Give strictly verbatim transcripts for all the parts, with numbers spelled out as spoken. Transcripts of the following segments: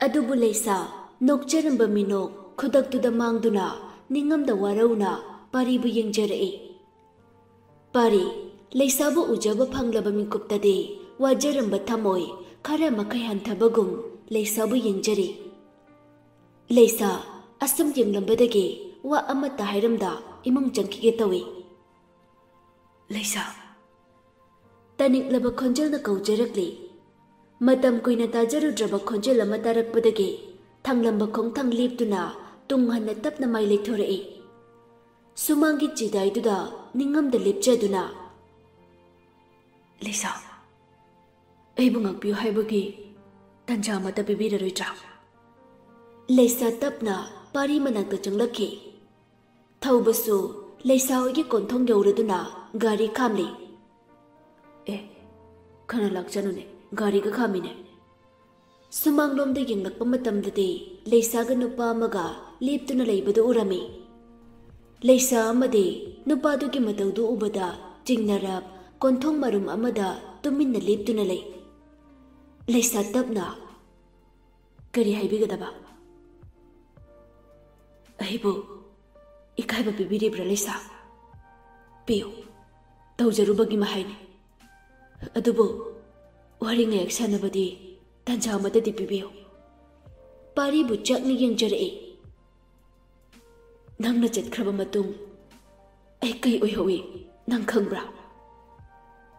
ꯑꯗꯨꯕꯨ ꯂꯩꯁꯥ ꯅꯣꯛꯆꯔꯝꯕ ꯃꯤꯅꯣꯛ ꯈꯨꯗꯛꯇꯨꯗ ꯃꯥꯡꯗꯨꯅ ꯅꯤꯡꯉꯝꯗ ꯋꯥꯔꯧꯅ ꯄꯥꯔꯤꯕꯨ ꯌꯦꯡꯖꯔꯛꯏ꯫ ꯄꯥꯔꯤ, ꯂꯩꯁꯥꯕꯨ ꯎꯖꯕ ꯐꯪꯂꯕ ꯃꯤꯀꯨꯞꯇꯗꯤ ꯋꯥꯖꯔꯝꯕ ꯊꯃꯣꯏ ꯈꯔ ꯃꯈꯩ ꯍꯟꯊꯕꯒꯨꯝ ꯂꯩꯁꯥꯕꯨ ꯌꯦꯡꯖꯔꯤ꯫ ꯂꯩꯁꯥ ꯑꯁꯨꯝ ꯌꯦꯡꯂꯝꯕꯗꯒꯤ ꯋꯥ ꯑꯃꯠꯇ ꯍꯥꯏꯔꯝꯗ ꯏꯃꯨꯡ ꯆꯪꯈꯤꯒꯦ ꯇꯧꯏ꯫ "ꯂꯩꯁꯥ!" ꯇꯥꯅꯤꯡꯂꯕ ꯈꯣꯟꯖꯦꯜꯅ ꯀꯧꯖꯔꯛꯂꯤ꯫ ꯃꯇꯝ ꯀꯨꯏꯅ ꯇꯥꯖꯔꯨꯗ꯭ꯔꯕ ꯈꯣꯟꯖꯦꯜ ꯑꯃ ꯇꯥꯔꯛꯄꯗꯒꯤ ꯊꯥꯡꯂꯝꯕ ꯈꯣꯡꯊꯥꯡ ꯂꯦꯞꯇꯨꯅ ꯇꯨꯡ ꯍꯟꯅ ꯇꯞꯅ ꯃꯥꯏ ꯂꯩꯊꯣꯔꯛꯏ꯫ ꯁꯨꯃꯥꯡꯒꯤ ꯆꯤꯗꯥꯏꯗꯨꯗ ꯅꯤꯡꯉꯝꯗ ꯂꯦꯞꯆꯗꯨꯅ, "ꯂꯩꯁꯥ, ꯑꯩꯕꯨ ꯉꯥꯛꯄꯤꯌꯨ ꯍꯥꯏꯕꯒꯤ ꯇꯟꯖꯥ ꯑꯃꯠꯇ ꯄꯤꯕꯤꯔꯔꯣꯏꯗ꯭ꯔꯥ?" ꯂꯩꯁꯥ ꯇꯞꯅ ꯄꯥꯔꯤ ꯃꯅꯥꯛꯇ ꯆꯪꯂꯛꯈꯤ꯫ ꯊꯧꯕꯁꯨ ꯂꯩꯁꯥ ꯍꯣꯏꯒꯤ ꯀꯣꯟꯊꯣꯡ ꯌꯧꯔꯗꯨꯅ ꯒꯥꯔꯤ ꯈꯥꯝꯂꯤ꯫ "ꯑꯦ, ꯈꯔ ꯂꯥꯛꯆꯅꯨꯅꯦ, ꯒꯥꯔꯤꯒ ꯈꯥꯝꯃꯤꯅꯦ꯫" ꯁꯨꯃꯥꯡꯂꯣꯝꯗ ꯌꯦꯡꯂꯛꯄ ꯃꯇꯝꯗꯗꯤ ꯂꯩꯁꯥꯒ ꯅꯨꯄꯥ ꯑꯃꯒ ꯂꯦꯞꯇꯨꯅ ꯂꯩꯕꯗꯨ ꯎꯔꯝꯃꯤ꯫ ꯂꯩꯁꯥ ꯑꯃꯗꯤ ꯅꯨꯄꯥꯗꯨꯒꯤ ꯃꯇꯧꯗꯨ ꯎꯕꯗ ꯆꯤꯡꯅꯔꯞ ꯀꯣꯟꯊꯣꯡ ꯃꯔꯨꯝ ꯑꯃꯗ ꯇꯨꯃꯤꯟꯅ ꯂꯦꯞꯇꯨꯅ ꯂꯩ꯫ ꯂꯩꯁꯥ ꯇꯞꯅ, "ꯀꯔꯤ ꯍꯥꯏꯕꯤꯒꯗꯕ?" "ꯑꯩꯕꯨ ꯏꯀꯥꯏꯕ ꯄꯤꯕꯤꯔꯤꯕ꯭ꯔꯥ ꯂꯩꯁꯥ? ꯄꯤꯌꯨ, ꯇꯧꯖꯔꯨꯕꯒꯤ ꯃꯍꯩꯅꯤ꯫ ꯑꯗꯨꯕꯨ ꯋꯥꯔꯤ ꯉꯥꯏꯍꯥꯛ ꯁꯥꯟꯅꯕꯗꯤ ꯇꯥꯟꯖꯥ ꯑꯃꯠꯇꯗꯤ ꯄꯤꯕꯤꯌꯨ꯫" ꯄꯥꯔꯤꯕꯨ ꯆꯥꯛꯅ ꯌꯦꯡꯖꯔꯛꯏ꯫ "ꯅꯪꯅ ꯆꯠꯈ꯭ꯔꯕ ꯃꯇꯨꯡ ꯑꯩ ꯀꯩ ꯑꯣꯏꯍꯧꯏ ꯅꯪ ꯈꯪꯕ꯭ꯔꯥ?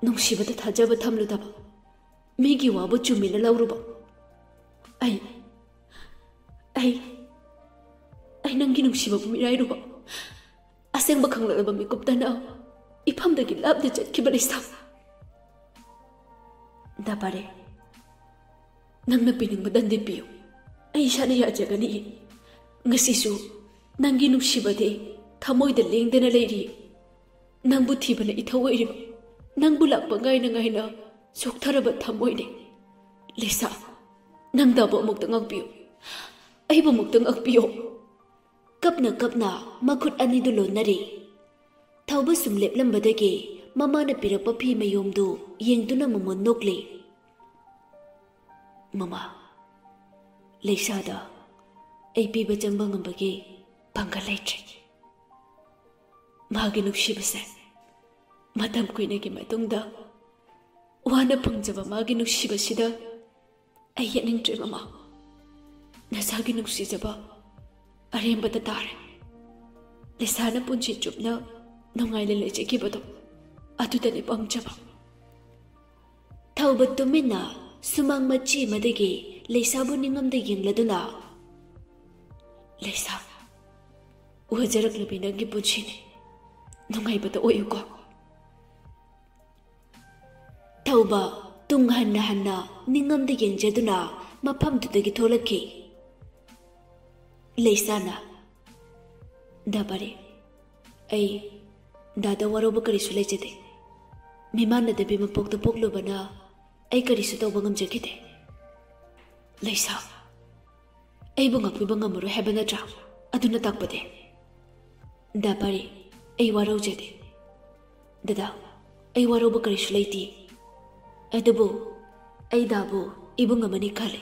ꯅꯨꯡꯁꯤꯕꯗ ꯊꯥꯖꯕ ꯊꯝꯂꯨꯗꯕ, ꯃꯤꯒꯤ ꯋꯥꯕꯨ ꯆꯨꯝꯃꯤꯅ ꯂꯧꯔꯨꯕ꯫ ꯑꯩ, ꯑꯩ, ꯑꯩ ꯅꯪꯒꯤ ꯅꯨꯡꯁꯤꯕꯕꯨ ꯃꯤꯔꯥꯏꯔꯨꯕ, ꯑꯁꯦꯡꯕ ꯈꯪꯂꯛꯂꯕ ꯃꯤꯀꯨꯞꯇꯅ ꯏꯐꯝꯗꯒꯤ ꯂꯥꯞꯅ ꯆꯠꯈꯤꯕ ꯂꯩꯁꯥ꯫ ꯗꯥ ꯄꯥꯔꯦ, ꯅꯪꯅ ꯄꯤꯅꯤꯡꯕꯗꯪꯗꯤ ꯄꯤꯌꯨ, ꯑꯩ ꯏꯁꯥꯅ ꯌꯥꯖꯒꯅꯤ꯫ ꯉꯁꯤꯁꯨ ꯅꯪꯒꯤ ꯅꯨꯡꯁꯤꯕꯗꯤ ꯊꯃꯣꯏꯗ ꯂꯦꯡꯗꯅ ꯂꯩꯔꯤ꯫ ꯅꯪꯕꯨ ꯊꯤꯕꯅ ꯏꯊꯧ ꯑꯣꯏꯔꯤꯕ, ꯅꯪꯕꯨ ꯂꯥꯛꯄ ꯉꯥꯏꯅ ꯉꯥꯏꯅ ꯆꯣꯛꯊꯔꯕ ꯊꯃꯣꯏꯅꯤ꯫ ꯂꯩꯁꯥ, ꯅꯪꯗꯕꯨ ꯑꯃꯨꯛꯇ ꯉꯥꯛꯄꯤꯌꯨ, ꯑꯩꯕꯨ ꯑꯃꯨꯛꯇ ꯉꯥꯛꯄꯤꯌꯨ꯫" ꯀꯞꯅ ꯀꯞꯅ ꯃꯈꯨꯠ ꯑꯅꯤꯗꯨ ꯂꯣꯟꯅꯔꯤ꯫ ꯊꯧꯕ ꯁꯨꯝ ꯂꯦꯞꯂꯝꯕꯗꯒꯤ ꯃꯃꯥꯅ ꯄꯤꯔꯛꯄ ꯐꯤ ꯃꯌꯣꯝꯗꯨ ꯌꯦꯡꯗꯨꯅ ꯃꯃꯣꯟ ꯅꯣꯛꯂꯤ꯫ "ꯃꯃꯥ, ꯂꯩꯁꯥꯗ ꯑꯩ ꯄꯤꯕ ꯆꯪꯕ ꯉꯝꯕꯒꯤ ꯄꯥꯡꯒꯜ ꯂꯩꯇ꯭ꯔꯦ꯫ ꯃꯥꯒꯤ ꯅꯨꯡꯁꯤꯕꯁꯦ ꯃꯇꯝ ꯀꯨꯏꯅꯒꯤ ꯃꯇꯨꯡꯗ ꯋꯥꯅ ꯐꯪꯖꯕ ꯃꯥꯒꯤ ꯅꯨꯡꯁꯤꯕꯁꯤꯗ ꯑꯩ ꯌꯦꯠꯅꯤꯡꯗ꯭ꯔꯦ, ꯃꯃꯥ꯫ ꯅꯁꯥꯒꯤ ꯅꯨꯡꯁꯤꯖꯕ ꯑꯔꯦꯝꯕꯗ ꯇꯥꯔꯦ꯫ ꯂꯩꯁꯥꯅ ꯄꯨꯟꯁꯤ ꯆꯨꯞꯅ ꯅꯨꯡꯉꯥꯏꯅ ꯂꯩꯖꯈꯤꯕꯗꯣ, ꯑꯗꯨꯗꯅꯤ ꯄꯥꯝꯖꯕ꯫ ꯊꯧꯕ ꯇꯨꯃꯤꯟꯅ ꯁꯨꯃꯥꯡ ꯃꯆꯤ ꯑꯃꯗꯒꯤ ꯂꯩꯁꯥꯕꯨ ꯅꯤꯡꯉꯝꯗ ꯌꯦꯡꯂꯗꯨꯅ, "ꯂꯩꯁꯥ, ꯋꯥꯖꯔꯛꯂꯕꯤ ꯅꯪꯒꯤ ꯄꯨꯟꯁꯤꯅꯤ, ꯅꯨꯡꯉꯥꯏꯕꯗ ꯑꯣꯏꯌꯨꯀꯣ꯫" ꯊꯧꯕ ꯇꯨꯡ ꯍꯟꯅ ꯍꯟꯅ ꯅꯤꯡꯉꯝꯗ ꯌꯦꯡꯖꯗꯨꯅ ꯃꯐꯝꯗꯨꯗꯒꯤ ꯊꯣꯛꯂꯛꯈꯤ꯫ ꯂꯩꯁꯥꯅ, "ꯗꯥ ꯄꯥꯔꯤ, ꯑꯩ ꯗꯥꯗ ꯋꯥꯔꯧꯕ ꯀꯔꯤꯁꯨ ꯂꯩꯖꯗꯦ꯫ ꯃꯤꯃꯥꯟꯅꯗꯕꯤ ꯃꯄꯣꯛꯇ ꯄꯣꯛꯂꯨꯕꯅ ꯑꯩ ꯀꯔꯤꯁꯨ ꯇꯧꯕ ꯉꯝꯖꯈꯤꯗꯦ꯫" "ꯂꯩꯁꯥ, ꯑꯩꯕꯨ ꯉꯥꯛꯄꯤꯕ ꯉꯝꯃꯔꯣꯏ ꯍꯥꯏꯕ ꯅꯠꯇ꯭ꯔꯥ? ꯑꯗꯨꯅ ꯇꯥꯛꯄꯗꯤ?" "ꯗꯥ ꯄꯥꯔꯤ, ꯑꯩ ꯋꯥꯔꯧꯖꯗꯦ꯫ ꯗꯗꯥ, ꯑꯩ ꯋꯥꯔꯧꯕ ꯀꯔꯤꯁꯨ ꯂꯩꯇꯦ꯫ ꯑꯗꯨꯕꯨ ꯑꯩ ꯗꯥꯕꯨ ꯏꯕꯨꯡ ꯑꯃꯅꯤ ꯈꯜꯂꯤ꯫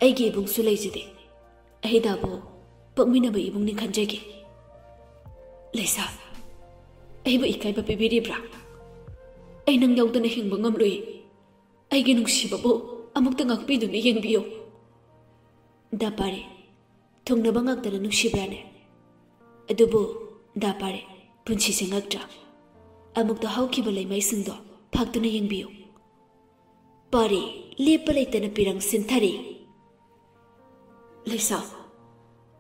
ꯑꯩꯒꯤ ꯏꯕꯨꯡꯁꯨ ꯂꯩꯖꯗꯦ꯫ ꯑꯩ ꯗꯥꯕꯨ ꯄꯣꯛꯃꯤꯟꯅꯕ ꯏꯕꯨꯡꯅꯤ ꯈꯟꯖꯒꯦ꯫" "ꯂꯩꯁꯥ, ꯑꯩꯕꯨ ꯏꯀꯥꯏꯕ ꯄꯤꯕꯤꯔꯤꯕ꯭ꯔꯥ? ꯑꯩ ꯅꯪ ꯌꯥꯎꯗꯅ ꯍꯤꯡꯕ ꯉꯝꯂꯣꯏ꯫ ꯑꯩꯒꯤ ꯅꯨꯡꯁꯤꯕꯕꯨ ꯑꯃꯨꯛꯇ ꯉꯥꯛꯄꯤꯗꯨꯅ ꯌꯦꯡꯕꯤꯌꯨ꯫" "ꯗꯥ ꯄꯥꯔꯤ, ꯊꯨꯡꯅꯕ ꯉꯥꯛꯇꯅ ꯅꯨꯡꯁꯤꯕ꯭ꯔꯥꯅꯦ? ꯑꯗꯨꯕꯨ ꯗꯥ ꯄꯥꯔꯤ, ꯄꯨꯟꯁꯤꯁꯦ ꯉꯛꯇ꯭ꯔꯥ? ꯑꯃꯨꯛꯇ ꯍꯧꯈꯤꯕ ꯂꯩꯃꯥꯏꯁꯤꯡꯗꯣ ꯐꯥꯛꯇꯨꯅ ꯌꯦꯡꯕꯤꯌꯨ꯫" ꯄꯥꯔꯤ ꯂꯦꯞꯄ ꯂꯩꯇꯅ ꯄꯤꯔꯪ ꯁꯤꯟꯊꯔꯤ꯫ "ꯂꯩꯁꯥ,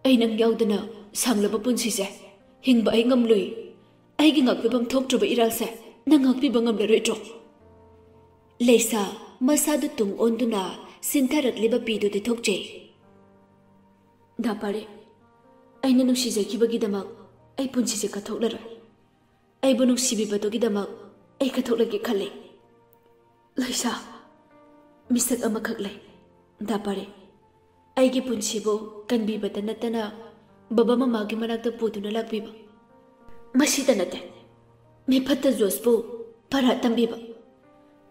ꯑꯩ ꯅꯪ ꯌꯥꯎꯗꯅ ꯁꯥꯡꯂꯕ ꯄꯨꯟꯁꯤꯁꯦ ꯍꯤꯡꯕ ꯑꯩ ꯉꯝꯂꯣꯏ꯫ ꯑꯩꯒꯤ ꯉꯥꯛꯄꯤꯐꯝ ꯊꯣꯛꯇ꯭ꯔꯕ ꯏꯔꯥꯜꯁꯦ ꯅꯪ ꯉꯥꯛꯄꯤꯕ ꯉꯝꯂꯔꯣꯏꯗ꯭ꯔꯣ?" ꯂꯩꯁꯥ ꯃꯁꯥꯗꯨ ꯇꯨꯡ ꯑꯣꯟꯗꯨꯅ ꯁꯤꯟꯊꯔꯛꯂꯤꯕ ꯄꯤꯗꯨ ꯇꯩꯊꯣꯛꯆꯩ꯫ "ꯗꯥ ꯄꯥꯔꯤ, ꯑꯩꯅ ꯅꯨꯡꯁꯤꯖꯈꯤꯕꯒꯤꯗꯃꯛ ꯑꯩ ꯄꯨꯟꯁꯤꯁꯦ ꯀꯠꯊꯣꯛꯂꯔꯣꯏ꯫ ꯑꯩꯕꯨ ꯅꯨꯡꯁꯤꯕꯤꯕꯗꯨꯒꯤꯗꯃꯛ ꯑꯩ ꯀꯠꯊꯣꯛꯂꯒꯦ ꯈꯜꯂꯤ꯫" "ꯂꯩꯁꯥ, ꯃꯤꯁꯛ ꯑꯃꯈꯛ ꯂꯩ, ꯗꯥ ꯄꯥꯔꯤ꯫ ꯑꯩꯒꯤ ꯄꯨꯟꯁꯤꯕꯨ ꯀꯟꯕꯤꯕꯇ ꯅꯠꯇꯅ ꯕꯕꯥ ꯃꯃꯥꯒꯤ ꯃꯅꯥꯛꯇ ꯄꯨꯗꯨꯅ ꯂꯥꯛꯄꯤꯕ꯫ ꯃꯁꯤꯇ ꯅꯠꯇꯦ, ꯃꯤꯐꯠꯇ ꯖꯣꯁꯄꯨ ꯄꯔꯥ ꯇꯝꯕꯤꯕ,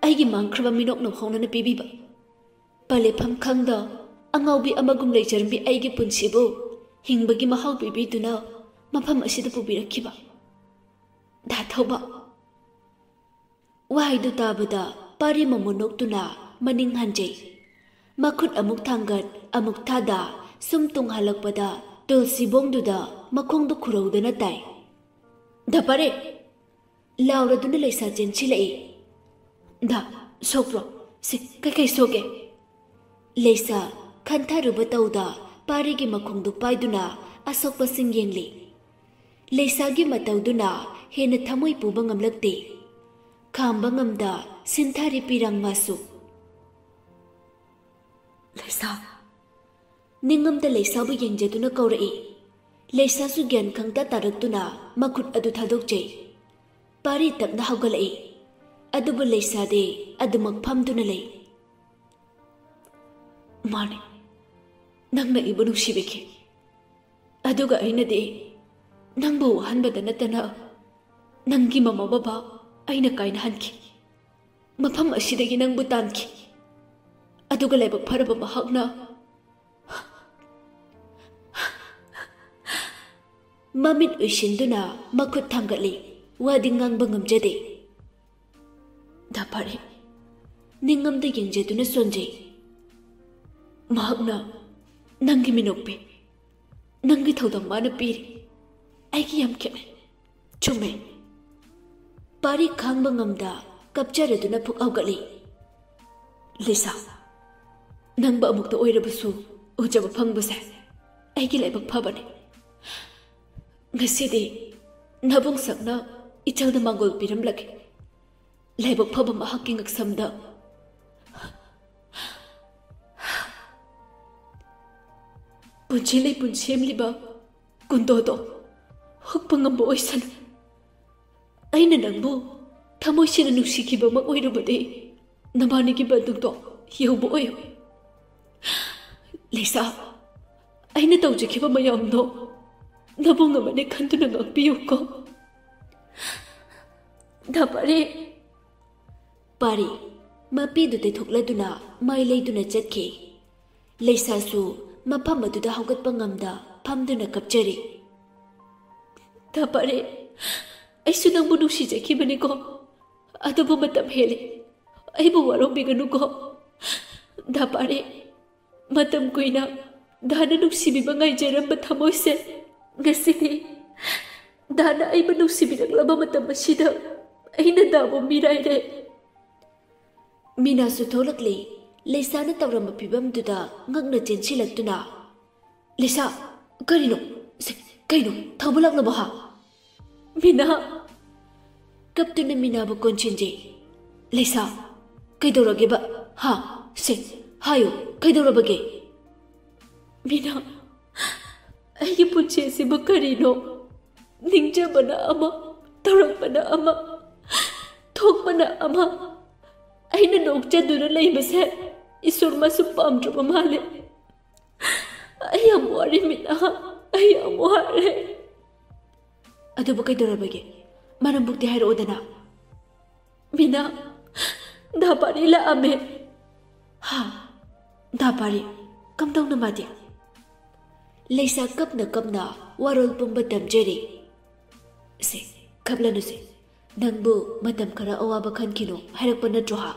ꯑꯩꯒꯤ ꯃꯥꯡꯈ꯭ꯔꯕ ꯃꯤꯅꯣꯛ ꯅꯣꯛꯍꯧꯅꯅ ꯄꯤꯕꯤꯕ, ꯄꯂꯦꯐꯝ ꯈꯪꯗ ꯑꯉꯥꯎꯕꯤ ꯑꯃꯒꯨꯝ ꯂꯩꯖꯔꯝꯕꯤ ꯑꯩꯒꯤ ꯄꯨꯟꯁꯤꯕꯨ ꯍꯤꯡꯕꯒꯤ ꯃꯍꯥꯎ ꯄꯤꯕꯤꯗꯨꯅ ꯃꯐꯝ ꯑꯁꯤꯗ ꯄꯨꯕꯤꯔꯛꯈꯤꯕ꯫ ꯗꯥ ꯊꯧꯕ꯫ ꯋꯥꯍꯩꯗꯨ ꯇꯥꯕꯗ ꯄꯥꯔꯤ ꯃꯃꯣꯟ ꯅꯣꯛꯇꯨꯅ ꯃꯅꯤꯡ ꯍꯟꯖꯩ꯫ ꯃꯈꯨꯠ ꯑꯃꯨꯛ ꯊꯥꯡꯒꯠ, ꯑꯃꯨꯛ ꯊꯥꯗ, ꯁꯨꯝ ꯇꯨꯡ ꯍꯜꯂꯛꯄꯗ ꯇꯨꯜꯁꯤꯕꯣꯡꯗꯨꯗ ꯃꯈꯣꯡꯗꯨ ꯈꯨꯔꯧꯗꯅ ꯇꯥꯏ꯫ "ꯗꯥ ꯄꯥꯔꯤ!" ꯂꯥꯎꯔꯗꯨꯅ ꯂꯩꯁꯥ ꯆꯦꯟꯁꯤꯜꯂꯛꯏ꯫ "ꯗꯥ, ꯁꯣꯛꯄ꯭ꯔꯣ? ꯁꯤ, ꯀꯩꯀꯩ ꯁꯣꯛꯀꯦ?" ꯂꯩꯁꯥ ꯈꯟꯊꯔꯨꯕ ꯇꯧꯗ ꯄꯥꯔꯤꯒꯤ ꯃꯈꯣꯡꯗꯨ ꯄꯥꯏꯗꯨꯅ ꯑꯁꯣꯛꯄꯁꯤꯡ ꯌꯦꯡꯂꯤ꯫ ꯂꯩꯁꯥꯒꯤ ꯃꯇꯧꯗꯨꯅ ꯍꯦꯟꯅ ꯊꯃꯣꯏ ꯄꯨꯕ ꯉꯝꯂꯛꯇꯦ꯫ ꯈꯥꯝꯕ ꯉꯝꯗ ꯁꯤꯟꯊꯔꯤ ꯄꯤꯔꯥꯡ ꯃꯥꯁꯨ꯫ "ꯂꯩꯁꯥ!" ꯅꯤꯡꯉꯝꯗ ꯂꯩꯁꯥꯕꯨ ꯌꯦꯡꯖꯗꯨꯅ ꯀꯧꯔꯛꯏ꯫ ꯂꯩꯁꯥꯁꯨ ꯒ꯭ꯌꯥꯟ ꯈꯪꯇ ꯇꯥꯔꯛꯇꯨꯅ ꯃꯈꯨꯠ ꯑꯗꯨ ꯊꯥꯗꯣꯛꯆꯩ꯫ ꯄꯥꯔꯤ ꯇꯞꯅ ꯍꯧꯒꯠꯂꯛꯏ꯫ ꯑꯗꯨꯕꯨ ꯂꯩꯁꯥꯗꯤ ꯑꯗꯨꯃꯛ ꯐꯝꯗꯨꯅ ꯂꯩ꯫ "ꯃꯥꯅꯦ, ꯅꯪꯅ ꯑꯩꯕꯨ ꯅꯨꯡꯁꯤꯕꯤꯈꯤ꯫ ꯑꯗꯨꯒ ꯑꯩꯅꯗꯤ ꯅꯪꯕꯨ ꯋꯥꯍꯟꯕꯗ ꯅꯠꯇꯅ ꯅꯪꯒꯤ ꯃꯃꯥ ꯕꯕꯥ ꯑꯩꯅ ꯀꯥꯏꯅꯍꯟꯈꯤ꯫ ꯃꯐꯝ ꯑꯁꯤꯗꯒꯤ ꯅꯪꯕꯨ ꯇꯥꯟꯈꯤ꯫ ꯑꯗꯨꯒ ꯂꯥꯏꯕꯛ ꯐꯔꯕ ꯃꯍꯥꯛꯅ" ꯃꯃꯤꯠ ꯎꯏꯁꯤꯟꯗꯨꯅ ꯃꯈꯨꯠ ꯊꯥꯡꯒꯠꯂꯤ꯫ ꯋꯥꯗꯤ ꯉꯥꯡꯕ ꯉꯝꯖꯗꯦ꯫ "ꯗꯥ ꯄꯥꯔꯤ!" ꯅꯤꯡꯉꯝꯗ ꯌꯦꯡꯖꯗꯨꯅ ꯁꯣꯟꯖꯩ꯫ "ꯃꯍꯥꯛꯅ ꯅꯪꯒꯤ ꯃꯤꯅꯣꯛꯄꯤ, ꯅꯪꯒꯤ ꯊꯧꯗꯥꯡ ꯃꯥꯅ ꯄꯤꯔꯤ꯫ ꯑꯩꯒꯤ ꯌꯥꯝ ꯈꯦꯠꯅꯩ꯫" "ꯆꯨꯝꯃꯦ꯫" ꯄꯥꯔꯤ ꯈꯥꯡꯕ ꯉꯝꯗ ꯀꯞꯆꯔꯗꯨꯅ ꯐꯨꯛ ꯍꯧꯒꯠꯂꯤ꯫ "ꯂꯤꯁꯥ, ꯅꯪꯕꯨ ꯑꯃꯨꯛꯇ ꯑꯣꯏꯔꯕꯁꯨ ꯎꯖꯕ ꯐꯪꯕꯁꯦ ꯑꯩꯒꯤ ꯂꯥꯏꯕꯛ ꯐꯕꯅꯤ꯫ ꯉꯁꯤꯗꯤ ꯅꯕꯨꯡꯁꯛꯅ ꯏꯆꯜꯗ ꯃꯥꯡꯒꯣꯜ ꯄꯤꯔꯝꯂꯒꯦ꯫ ꯂꯥꯏꯕꯛ ꯐꯕ ꯃꯍꯥꯛꯀꯤ ꯉꯛꯁꯝꯗ ꯄꯨꯟꯁꯤ ꯂꯩꯄꯨꯟ ꯁꯦꯝꯂꯤꯕ ꯀꯨꯟꯗꯣꯗꯣ ꯍꯨꯛꯄ ꯉꯝꯕ ꯑꯣꯏꯁꯅꯨ꯫ ꯑꯩꯅ ꯅꯪꯕꯨ ꯊꯃꯣꯏ ꯁꯦꯡꯅ ꯅꯨꯡꯁꯤꯈꯤꯕꯃꯛ ꯑꯣꯏꯔꯕꯗꯤ ꯅꯕꯥꯅꯤꯒꯤ ꯕꯟꯗꯨꯛꯇꯣ ꯌꯧꯕ ꯑꯣꯏꯌꯨ꯫ ꯂꯤꯁꯥ, ꯑꯩꯅ ꯇꯧꯖꯈꯤꯕ ꯃꯌꯥꯝꯗꯣ ꯅꯕꯨꯡ ꯑꯃꯅꯤ ꯈꯟꯗꯨꯅ ꯉꯥꯛꯄꯤꯌꯨꯀꯣ꯫" "ꯗꯥ ꯄꯥꯔꯤ꯫" ꯄꯥꯔꯤ ꯃꯄꯤꯗꯨ ꯇꯩꯊꯣꯛꯂꯗꯨꯅ ꯃꯥꯏ ꯂꯩꯗꯨꯅ ꯆꯠꯈꯤ꯫ ꯂꯩꯁꯥꯁꯨ ꯃꯐꯝ ꯑꯗꯨꯗ ꯍꯧꯒꯠꯄ ꯉꯝꯗ ꯐꯝꯗꯨꯅ ꯀꯞꯆꯔꯤ꯫ "ꯗꯥ ꯄꯥꯔꯤ, ꯑꯩꯁꯨ ꯅꯪꯕꯨ ꯅꯨꯡꯁꯤꯖꯈꯤꯕꯅꯤꯀꯣ, ꯑꯗꯨꯕꯨ ꯃꯇꯝ ꯍꯦꯜꯂꯦ꯫ ꯑꯩꯕꯨ ꯋꯥꯔꯧꯕꯤꯒꯅꯨꯀꯣ꯫ ꯗꯥ ꯄꯥꯔꯤ, ꯃꯇꯝ ꯀꯨꯏꯅ ꯗꯥꯅ ꯅꯨꯡꯁꯤꯕꯤꯕ ꯉꯥꯏꯖꯔꯝꯕ ꯊꯃꯣꯏꯁꯦ ꯉꯁꯤꯗꯤ ꯗꯥꯅ ꯑꯩꯕꯨ ꯅꯨꯡꯁꯤꯕꯤꯔꯛꯂꯕ ꯃꯇꯝ ꯑꯁꯤꯗ ꯑꯩꯅ ꯗꯥꯕꯨ ꯃꯤꯔꯥꯏꯔꯦ꯫" ꯃꯤꯅꯥꯁꯨ ꯊꯣꯛꯂꯛꯂꯤ꯫ ꯂꯩꯁꯥꯅ ꯇꯧꯔꯝꯕ ꯐꯤꯕꯝꯗꯨꯗ ꯉꯛꯅ ꯆꯦꯟꯁꯤꯜꯂꯛꯇꯨꯅ, "ꯂꯩꯁꯥ, ꯀꯔꯤꯅꯣ? ꯁꯦ, ꯀꯩꯅꯣ? ꯊꯧꯕ ꯂꯥꯛꯂꯕꯣ ꯍꯥ?" "ꯃꯤꯅꯥ!" ꯀꯞꯇꯨꯅ ꯃꯤꯅꯥꯕꯨ ꯀꯣꯟꯁꯤꯟꯖꯩ꯫ "ꯂꯩꯁꯥ, ꯀꯩꯗꯧꯔꯒꯦꯕ? ꯍꯥ? ꯁꯦ, ꯍꯥꯏꯌꯨ, ꯀꯩꯗꯧꯔꯕꯒꯦ?" "ꯃꯤꯅꯥ, ꯑꯩꯒꯤ ꯄꯨꯟꯁꯤ ꯑꯁꯤꯕꯨ ꯀꯔꯤꯅꯣ? ꯅꯤꯡꯖꯕꯅ ꯑꯃ, ꯇꯧꯔꯛꯄꯅ ꯑꯃ, ꯊꯣꯛꯄꯅ ꯑꯃ꯫ ꯑꯩꯅ ꯅꯣꯛꯆꯗꯨꯅ ꯂꯩꯕꯁꯦ ꯏꯁꯣꯔ ꯃꯥꯁꯨ ꯄꯥꯝꯗ꯭ꯔꯕ ꯃꯥꯜꯂꯦ꯫ ꯑꯩ ꯌꯥꯝ ꯋꯥꯔꯦ ꯃꯤꯅꯥ, ꯑꯩ ꯌꯥꯝ ꯋꯥꯔꯦ꯫" "ꯑꯗꯨꯕꯨ ꯀꯩꯗꯧꯔꯕꯒꯦ? ꯃꯔꯝꯕꯨꯗꯤ ꯍꯥꯏꯔꯛꯑꯣꯗꯅ꯫" "ꯃꯤꯅꯥ, ꯗꯥ ꯄꯥꯔꯤ ꯂꯥꯛꯑꯝꯃꯦ꯫" "ꯍꯥ? ꯗꯥ ꯄꯥꯔꯤ? ꯀꯝꯗꯧꯅ ꯃꯥꯗꯤ?" ꯂꯩꯁꯥ ꯀꯞꯅ ꯀꯞꯅ ꯋꯥꯔꯣꯜ ꯄꯨꯝꯕ ꯇꯝꯖꯔꯤ꯫ "ꯁꯦ, ꯀꯞꯂꯅꯨꯁꯦ꯫ ꯅꯪꯕꯨ ꯃꯇꯝ ꯈꯔ ꯑꯋꯥꯕ ꯈꯟꯈꯤꯅꯨ ꯍꯥꯏꯔꯛꯄ ꯅꯠꯇ꯭ꯔꯣ ꯍꯥ?"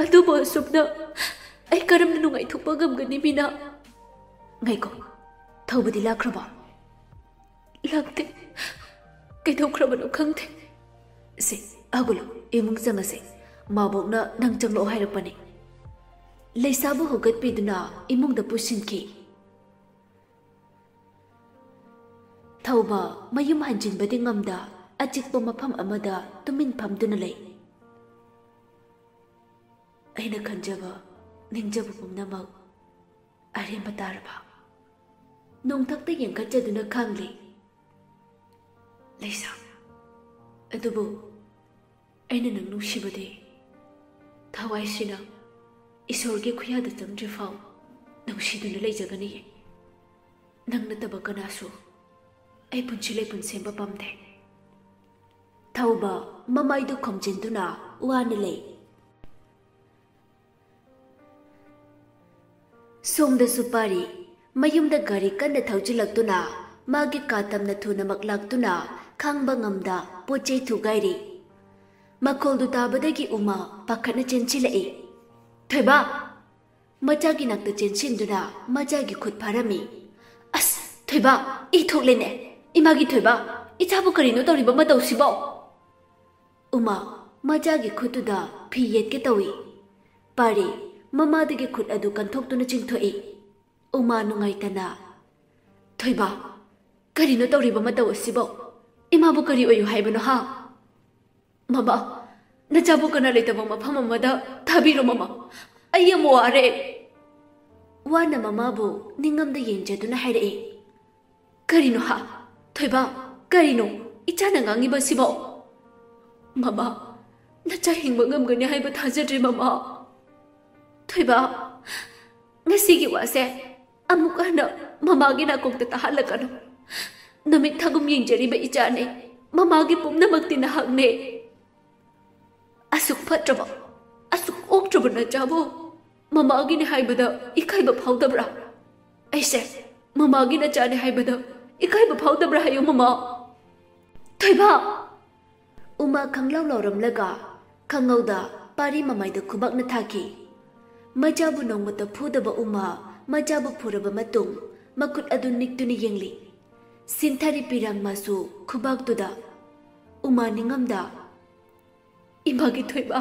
"ꯑꯗꯨꯕꯨ ꯑꯁꯨꯝꯅ ꯑꯩ ꯀꯔꯝꯅ ꯅꯨꯡꯉꯥꯏꯊꯣꯛꯄ ꯉꯝꯒꯅꯤ ꯃꯤꯅꯥ?" "ꯉꯥꯏꯈꯣ, ꯊꯧꯕꯗꯤ ꯂꯥꯛꯈ꯭ꯔꯕꯣ?" "ꯂꯥꯛꯇꯦ꯫ ꯀꯩꯗꯧꯈ꯭ꯔꯕꯅꯣ ꯈꯪꯗꯦ꯫" "ꯁꯦ, ꯍꯧꯒꯠꯂꯣ, ꯏꯃꯨꯡ ꯆꯪꯉꯁꯦ꯫ ꯃꯥꯕꯣꯛꯅ ꯅꯪ ꯆꯪꯂꯛꯑꯣ ꯍꯥꯏꯔꯛꯄꯅꯦ꯫" ꯂꯩꯁꯥꯕꯨ ꯍꯧꯒꯠꯄꯤꯗꯨꯅ ꯏꯃꯨꯡꯗ ꯄꯨꯁꯤꯟꯈꯤ꯫ ꯊꯧꯕ ꯃꯌꯨꯝ ꯍꯟꯖꯤꯟꯕꯗꯤ ꯉꯝꯗ ꯑꯆꯤꯛꯄ ꯃꯐꯝ ꯑꯃꯗ ꯇꯨꯃꯤꯟ ꯐꯝꯗꯨꯅ ꯂꯩ꯫ ꯑꯩꯅ ꯈꯟꯖꯕ, ꯅꯤꯡꯖꯕ ꯄꯨꯝꯅꯃꯛ ꯑꯔꯦꯝꯕ ꯇꯥꯔꯕ? ꯅꯣꯡꯊꯛꯇ ꯌꯦꯡꯈꯠꯆꯗꯨꯅ ꯈꯥꯡꯂꯤ꯫ ꯂꯩꯁꯥ, ꯑꯗꯨꯕꯨ ꯑꯩꯅ ꯅꯪ ꯅꯨꯡꯁꯤꯕꯗꯤ ꯊꯋꯥꯏꯁꯤꯅ ꯏꯁꯣꯔꯒꯤ ꯈꯨꯌꯥꯗ ꯆꯪꯗ꯭ꯔꯤꯐꯥꯎ ꯅꯨꯡꯁꯤꯗꯨꯅ ꯂꯩꯖꯒꯅꯤꯌꯦ꯫ ꯅꯪ ꯅꯠꯇꯕ ꯀꯅꯥꯁꯨ ꯑꯩ ꯄꯨꯟꯁꯤ ꯂꯩꯄꯨꯟ ꯁꯦꯝꯕ ꯄꯥꯝꯗꯦ꯫ ꯊꯧꯕ ꯃꯃꯥꯏꯗꯨ ꯈꯨꯝꯖꯤꯟꯗꯨꯅ ꯋꯥꯅ ꯂꯩ꯫ ꯁꯣꯝꯗꯁꯨ ꯄꯥꯔꯤ꯫ ꯃꯌꯨꯝꯗ ꯒꯥꯔꯤ ꯀꯟꯅ ꯊꯧꯖꯤꯜꯂꯛꯇꯨꯅ ꯃꯥꯒꯤ ꯀꯥ ꯇꯝꯅ ꯊꯨꯅꯃꯛ ꯂꯥꯛꯇꯨꯅ ꯈꯥꯡꯕ ꯉꯝꯗ ꯄꯣꯠ ꯆꯩ ꯊꯨꯒꯥꯏꯔꯤ꯫ ꯃꯈꯣꯜꯗꯨ ꯇꯥꯕꯗꯒꯤ ꯎꯃꯥ ꯄꯥꯈꯠꯅ ꯆꯦꯟꯁꯤꯜꯂꯛꯏ꯫ "ꯊꯣꯏꯕ!" ꯃꯆꯥꯒꯤ ꯅꯥꯛꯇ ꯆꯦꯟꯁꯤꯟꯗꯨꯅ ꯃꯆꯥꯒꯤ ꯈꯨꯠ ꯐꯥꯔꯝꯃꯤ꯫ "ꯑꯁ, ꯊꯣꯏꯕ, ꯏ ꯊꯣꯛꯂꯦꯅꯦ! ꯏꯃꯥꯒꯤ ꯊꯣꯏꯕ, ꯏꯆꯥꯕꯨ ꯀꯔꯤꯅꯣ ꯇꯧꯔꯤꯕ ꯃꯇꯧꯁꯤꯕꯣ?" ꯎꯃꯥ ꯃꯆꯥꯒꯤ ꯈꯨꯠꯇꯨꯗ ꯐꯤ ꯌꯦꯠꯀꯦ ꯇꯧꯏ꯫ ꯄꯥꯔꯤ ꯃꯃꯥꯗꯒꯤ ꯈꯨꯠ ꯑꯗꯨ ꯀꯟꯊꯣꯛꯇꯨꯅ ꯆꯤꯡꯊꯣꯛꯏ꯫ ꯎꯃꯥ ꯅꯨꯡꯉꯥꯏꯇꯅ, "ꯊꯣꯏꯕ, ꯀꯔꯤꯅꯣ ꯇꯧꯔꯤꯕ ꯃꯇꯧ ꯑꯁꯤꯕꯣ? ꯏꯃꯥꯕꯨ ꯀꯔꯤ ꯑꯣꯏꯌꯨ ꯍꯥꯏꯕꯅꯣ, ꯍꯥ?" "ꯃꯃꯥ, ꯅꯆꯥꯕꯨ ꯀꯅꯥ ꯂꯩꯇꯕ ꯃꯐꯝ ꯑꯃꯗ ꯊꯥꯕꯤꯔꯣ, ꯃꯃꯥ꯫ ꯑꯩ ꯌꯥꯝ ꯋꯥꯔꯦ꯫" ꯋꯥꯅ ꯃꯃꯥꯕꯨ ꯅꯤꯡꯉꯝꯗ ꯌꯦꯡꯖꯗꯨꯅ ꯍꯥꯏꯔꯛꯏ꯫ "ꯀꯔꯤꯅꯣ, ꯍꯥ? ꯊꯣꯏꯕ, ꯀꯔꯤꯅꯣ ꯏꯆꯥꯅ ꯉꯥꯡꯉꯤꯕꯁꯤꯕꯣ?" "ꯃꯃꯥ, ꯅꯆꯥ ꯍꯤꯡꯕ ꯉꯝꯒꯅꯤ ꯍꯥꯏꯕ ꯊꯥꯖꯗ꯭ꯔꯦ, ꯃꯃꯥ꯫" "ꯊꯣꯏꯕ, ꯉꯁꯤꯒꯤ ꯋꯥꯁꯦ ꯑꯃꯨꯛ ꯍꯟꯅ ꯃꯃꯥꯒꯤ ꯅꯥꯀꯣꯡꯗ ꯇꯥꯍꯜꯂꯛꯀꯅꯨ꯫ ꯅꯨꯃꯤꯠ ꯊꯥꯒꯨꯝ ꯌꯦꯡꯖꯔꯤꯕ ꯏꯆꯥꯅꯦ꯫ ꯃꯃꯥꯒꯤ ꯄꯨꯝꯅꯃꯛꯇꯤ ꯅꯍꯥꯛꯅꯦ꯫" "ꯑꯁꯨꯛ ꯐꯠꯇ꯭ꯔꯕ, ꯑꯁꯨꯛ ꯑꯣꯛꯇ꯭ꯔꯕ ꯅꯆꯥꯕꯨ ꯃꯃꯥꯒꯤꯅꯦ ꯍꯥꯏꯕꯗ ꯏꯀꯥꯏꯕ ꯐꯥꯎꯗꯕ꯭ꯔꯥ? ꯑꯩꯁꯦ ꯃꯃꯥꯒꯤ ꯅꯆꯥꯅꯦ ꯍꯥꯏꯕꯗ ꯏꯀꯥꯏꯕ ꯐꯥꯎꯗꯕ꯭ꯔꯥ ꯍꯥꯏꯌꯨ, ꯃꯃꯥ꯫" "ꯊꯣꯏꯕ!" ꯎꯃꯥ ꯈꯪꯂꯥꯎ ꯂꯥꯎꯔꯝꯂꯒ ꯈꯪꯍꯧꯗ ꯄꯥꯔꯤ ꯃꯃꯥꯏꯗ ꯈꯨꯕꯥꯛꯅ ꯊꯥꯈꯤ꯫ ꯃꯆꯥꯕꯨ ꯅꯣꯡꯃꯇ ꯐꯨꯗꯕ ꯎꯃꯥ ꯃꯆꯥꯕꯨ ꯐꯨꯔꯕ ꯃꯇꯨꯡ ꯃꯈꯨꯠ ꯑꯗꯨ ꯅꯤꯛꯇꯨꯅ ꯌꯦꯡꯂꯤ꯫ ꯁꯤꯟꯊꯔꯤ ꯄꯤꯔꯥꯡ ꯃꯥꯁꯨ ꯈꯨꯕꯥꯛꯇꯨꯗ꯫ ꯎꯃꯥ ꯅꯤꯡꯉꯝꯗ, "ꯏꯃꯥꯒꯤ ꯊꯣꯏꯕ,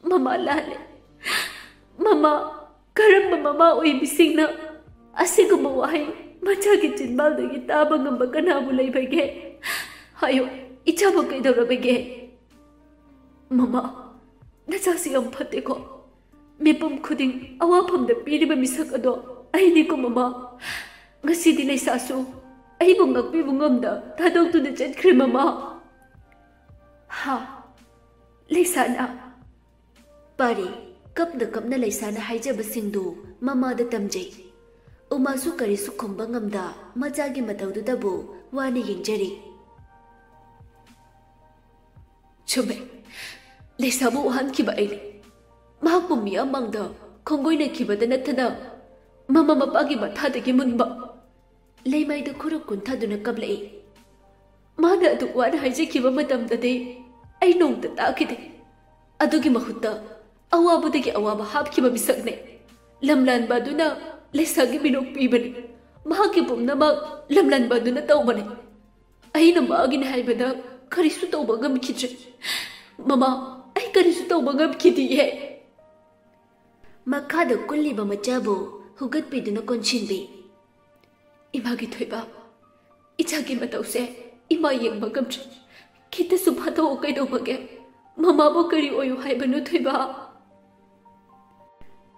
ꯃꯃꯥ ꯂꯥꯜꯂꯦ꯫ ꯃꯃꯥ, ꯀꯔꯝꯕ ꯃꯃꯥ ꯑꯣꯏꯕꯤꯁꯤꯡꯅ ꯑꯁꯤꯒꯨꯝꯕ ꯋꯥꯍꯩ ꯃꯆꯥꯒꯤ ꯆꯤꯟꯕꯥꯜꯗꯒꯤ ꯇꯥꯕ ꯉꯝꯕ ꯀꯅꯥꯕꯨ ꯂꯩꯕꯒꯦ? ꯍꯥꯏꯌꯨ, ꯏꯆꯥꯕꯨ ꯀꯩꯗꯧꯔꯕꯒꯦ? ꯃꯃꯥ, ꯅꯆꯥꯁꯤ ꯌꯥꯝ ꯐꯠꯇꯦꯀꯣ꯫ ꯃꯤꯄꯨꯝ ꯈꯨꯗꯤꯡ ꯑꯋꯥꯐꯝꯗ ꯄꯤꯔꯤꯕ ꯃꯤꯁꯛ ꯑꯗꯣ ꯑꯩꯅꯤꯀꯣ, ꯃꯃꯥ꯫ ꯉꯁꯤꯗꯤ ꯂꯩꯁꯥꯁꯨ ꯑꯩꯕꯨ ꯉꯥꯛꯄꯤꯕ ꯉꯝꯗ ꯊꯥꯗꯣꯛꯇꯨꯅ ꯆꯠꯈ꯭ꯔꯦ, ꯃꯃꯥ꯫" "ꯍꯥ? ꯂꯩꯁꯥꯅ?" ꯄꯥꯔꯤ ꯀꯞꯅ ꯀꯞꯅ ꯂꯩꯁꯥꯅ ꯍꯥꯏꯖꯕꯁꯤꯡꯗꯨ ꯃꯃꯥꯗ ꯇꯝꯖꯩ꯫ ꯎꯃꯥꯁꯨ ꯀꯔꯤꯁꯨ ꯈꯨꯝꯕ ꯉꯝꯗ ꯃꯆꯥꯒꯤ ꯃꯇꯧꯗꯨꯗꯕꯨ ꯋꯥꯅ ꯌꯦꯡꯖꯔꯤ꯫ "ꯆꯨꯝꯃꯦ, ꯂꯩꯁꯥꯕꯨ ꯋꯥꯍꯟꯈꯤꯕ ꯑꯩꯅꯤ꯫ ꯃꯍꯥꯛꯄꯨ ꯃꯤꯌꯥꯝ ꯃꯥꯡꯗ ꯈꯣꯡꯒꯣꯏꯅꯈꯤꯕꯗ ꯅꯠꯇꯅ ꯃꯃꯥ ꯃꯄꯥꯒꯤ ꯃꯊꯥꯗꯒꯤ ꯃꯨꯟꯕ꯫ ꯂꯩꯃꯥꯏꯗ ꯈꯨꯔꯨ ꯀꯨꯟꯊꯗꯨꯅ ꯀꯞꯂꯛꯏ꯫ ꯃꯥꯅ ꯑꯗꯨꯛ ꯋꯥꯅ ꯍꯥꯏꯖꯈꯤꯕ ꯃꯇꯝꯗꯗꯤ ꯑꯩ ꯅꯣꯡꯇ ꯇꯥꯈꯤꯗꯦ꯫ ꯑꯗꯨꯒꯤ ꯃꯍꯨꯠꯇ ꯑꯋꯥꯕꯗꯒꯤ ꯑꯋꯥꯕ ꯍꯥꯞꯈꯤꯕ ꯃꯤꯁꯛꯅꯦ꯫ ꯂꯝꯂꯥꯟꯕ ꯑꯗꯨꯅ ꯂꯩꯁꯥꯒꯤ ꯃꯤꯅꯣꯛ ꯄꯤꯕꯅꯤ꯫ ꯃꯍꯥꯛꯀꯤ ꯄꯨꯝꯅꯃꯛ ꯂꯝꯂꯥꯟꯕ ꯑꯗꯨꯅ ꯇꯧꯕꯅꯤ꯫ ꯑꯩꯅ ꯃꯥꯒꯤꯅꯤ ꯍꯥꯏꯕꯗ ꯀꯔꯤꯁꯨ ꯇꯧꯕ ꯉꯝꯈꯤꯗ꯭ꯔꯦ꯫ ꯃꯃꯥ, ꯑꯩ ꯀꯔꯤꯁꯨ ꯇꯧꯕ ꯉꯝꯈꯤꯗꯤꯌꯦ꯫ ꯃꯈꯥꯗ ꯀꯨꯜꯂꯤꯕ ꯃꯆꯥꯕꯨ ꯍꯨꯒꯠꯄꯤꯗꯨꯅ ꯀꯣꯟꯁꯤꯟꯕꯤ꯫ ꯏꯃꯥꯒꯤ ꯊꯣꯏꯕ, ꯏꯆꯥꯒꯤ ꯃꯇꯧꯁꯦ ꯏꯃꯥ ꯌꯦꯡꯕ ꯉꯝꯗ꯭ꯔꯦ꯫ ꯈꯤꯇꯁꯨ ꯐꯥꯊꯧꯑꯣ ꯀꯩꯗꯧꯕꯒꯦ? ꯃꯃꯥꯕꯨ ꯀꯔꯤ ꯑꯣꯏꯌꯨ ꯍꯥꯏꯕꯅꯣ ꯊꯣꯏꯕ?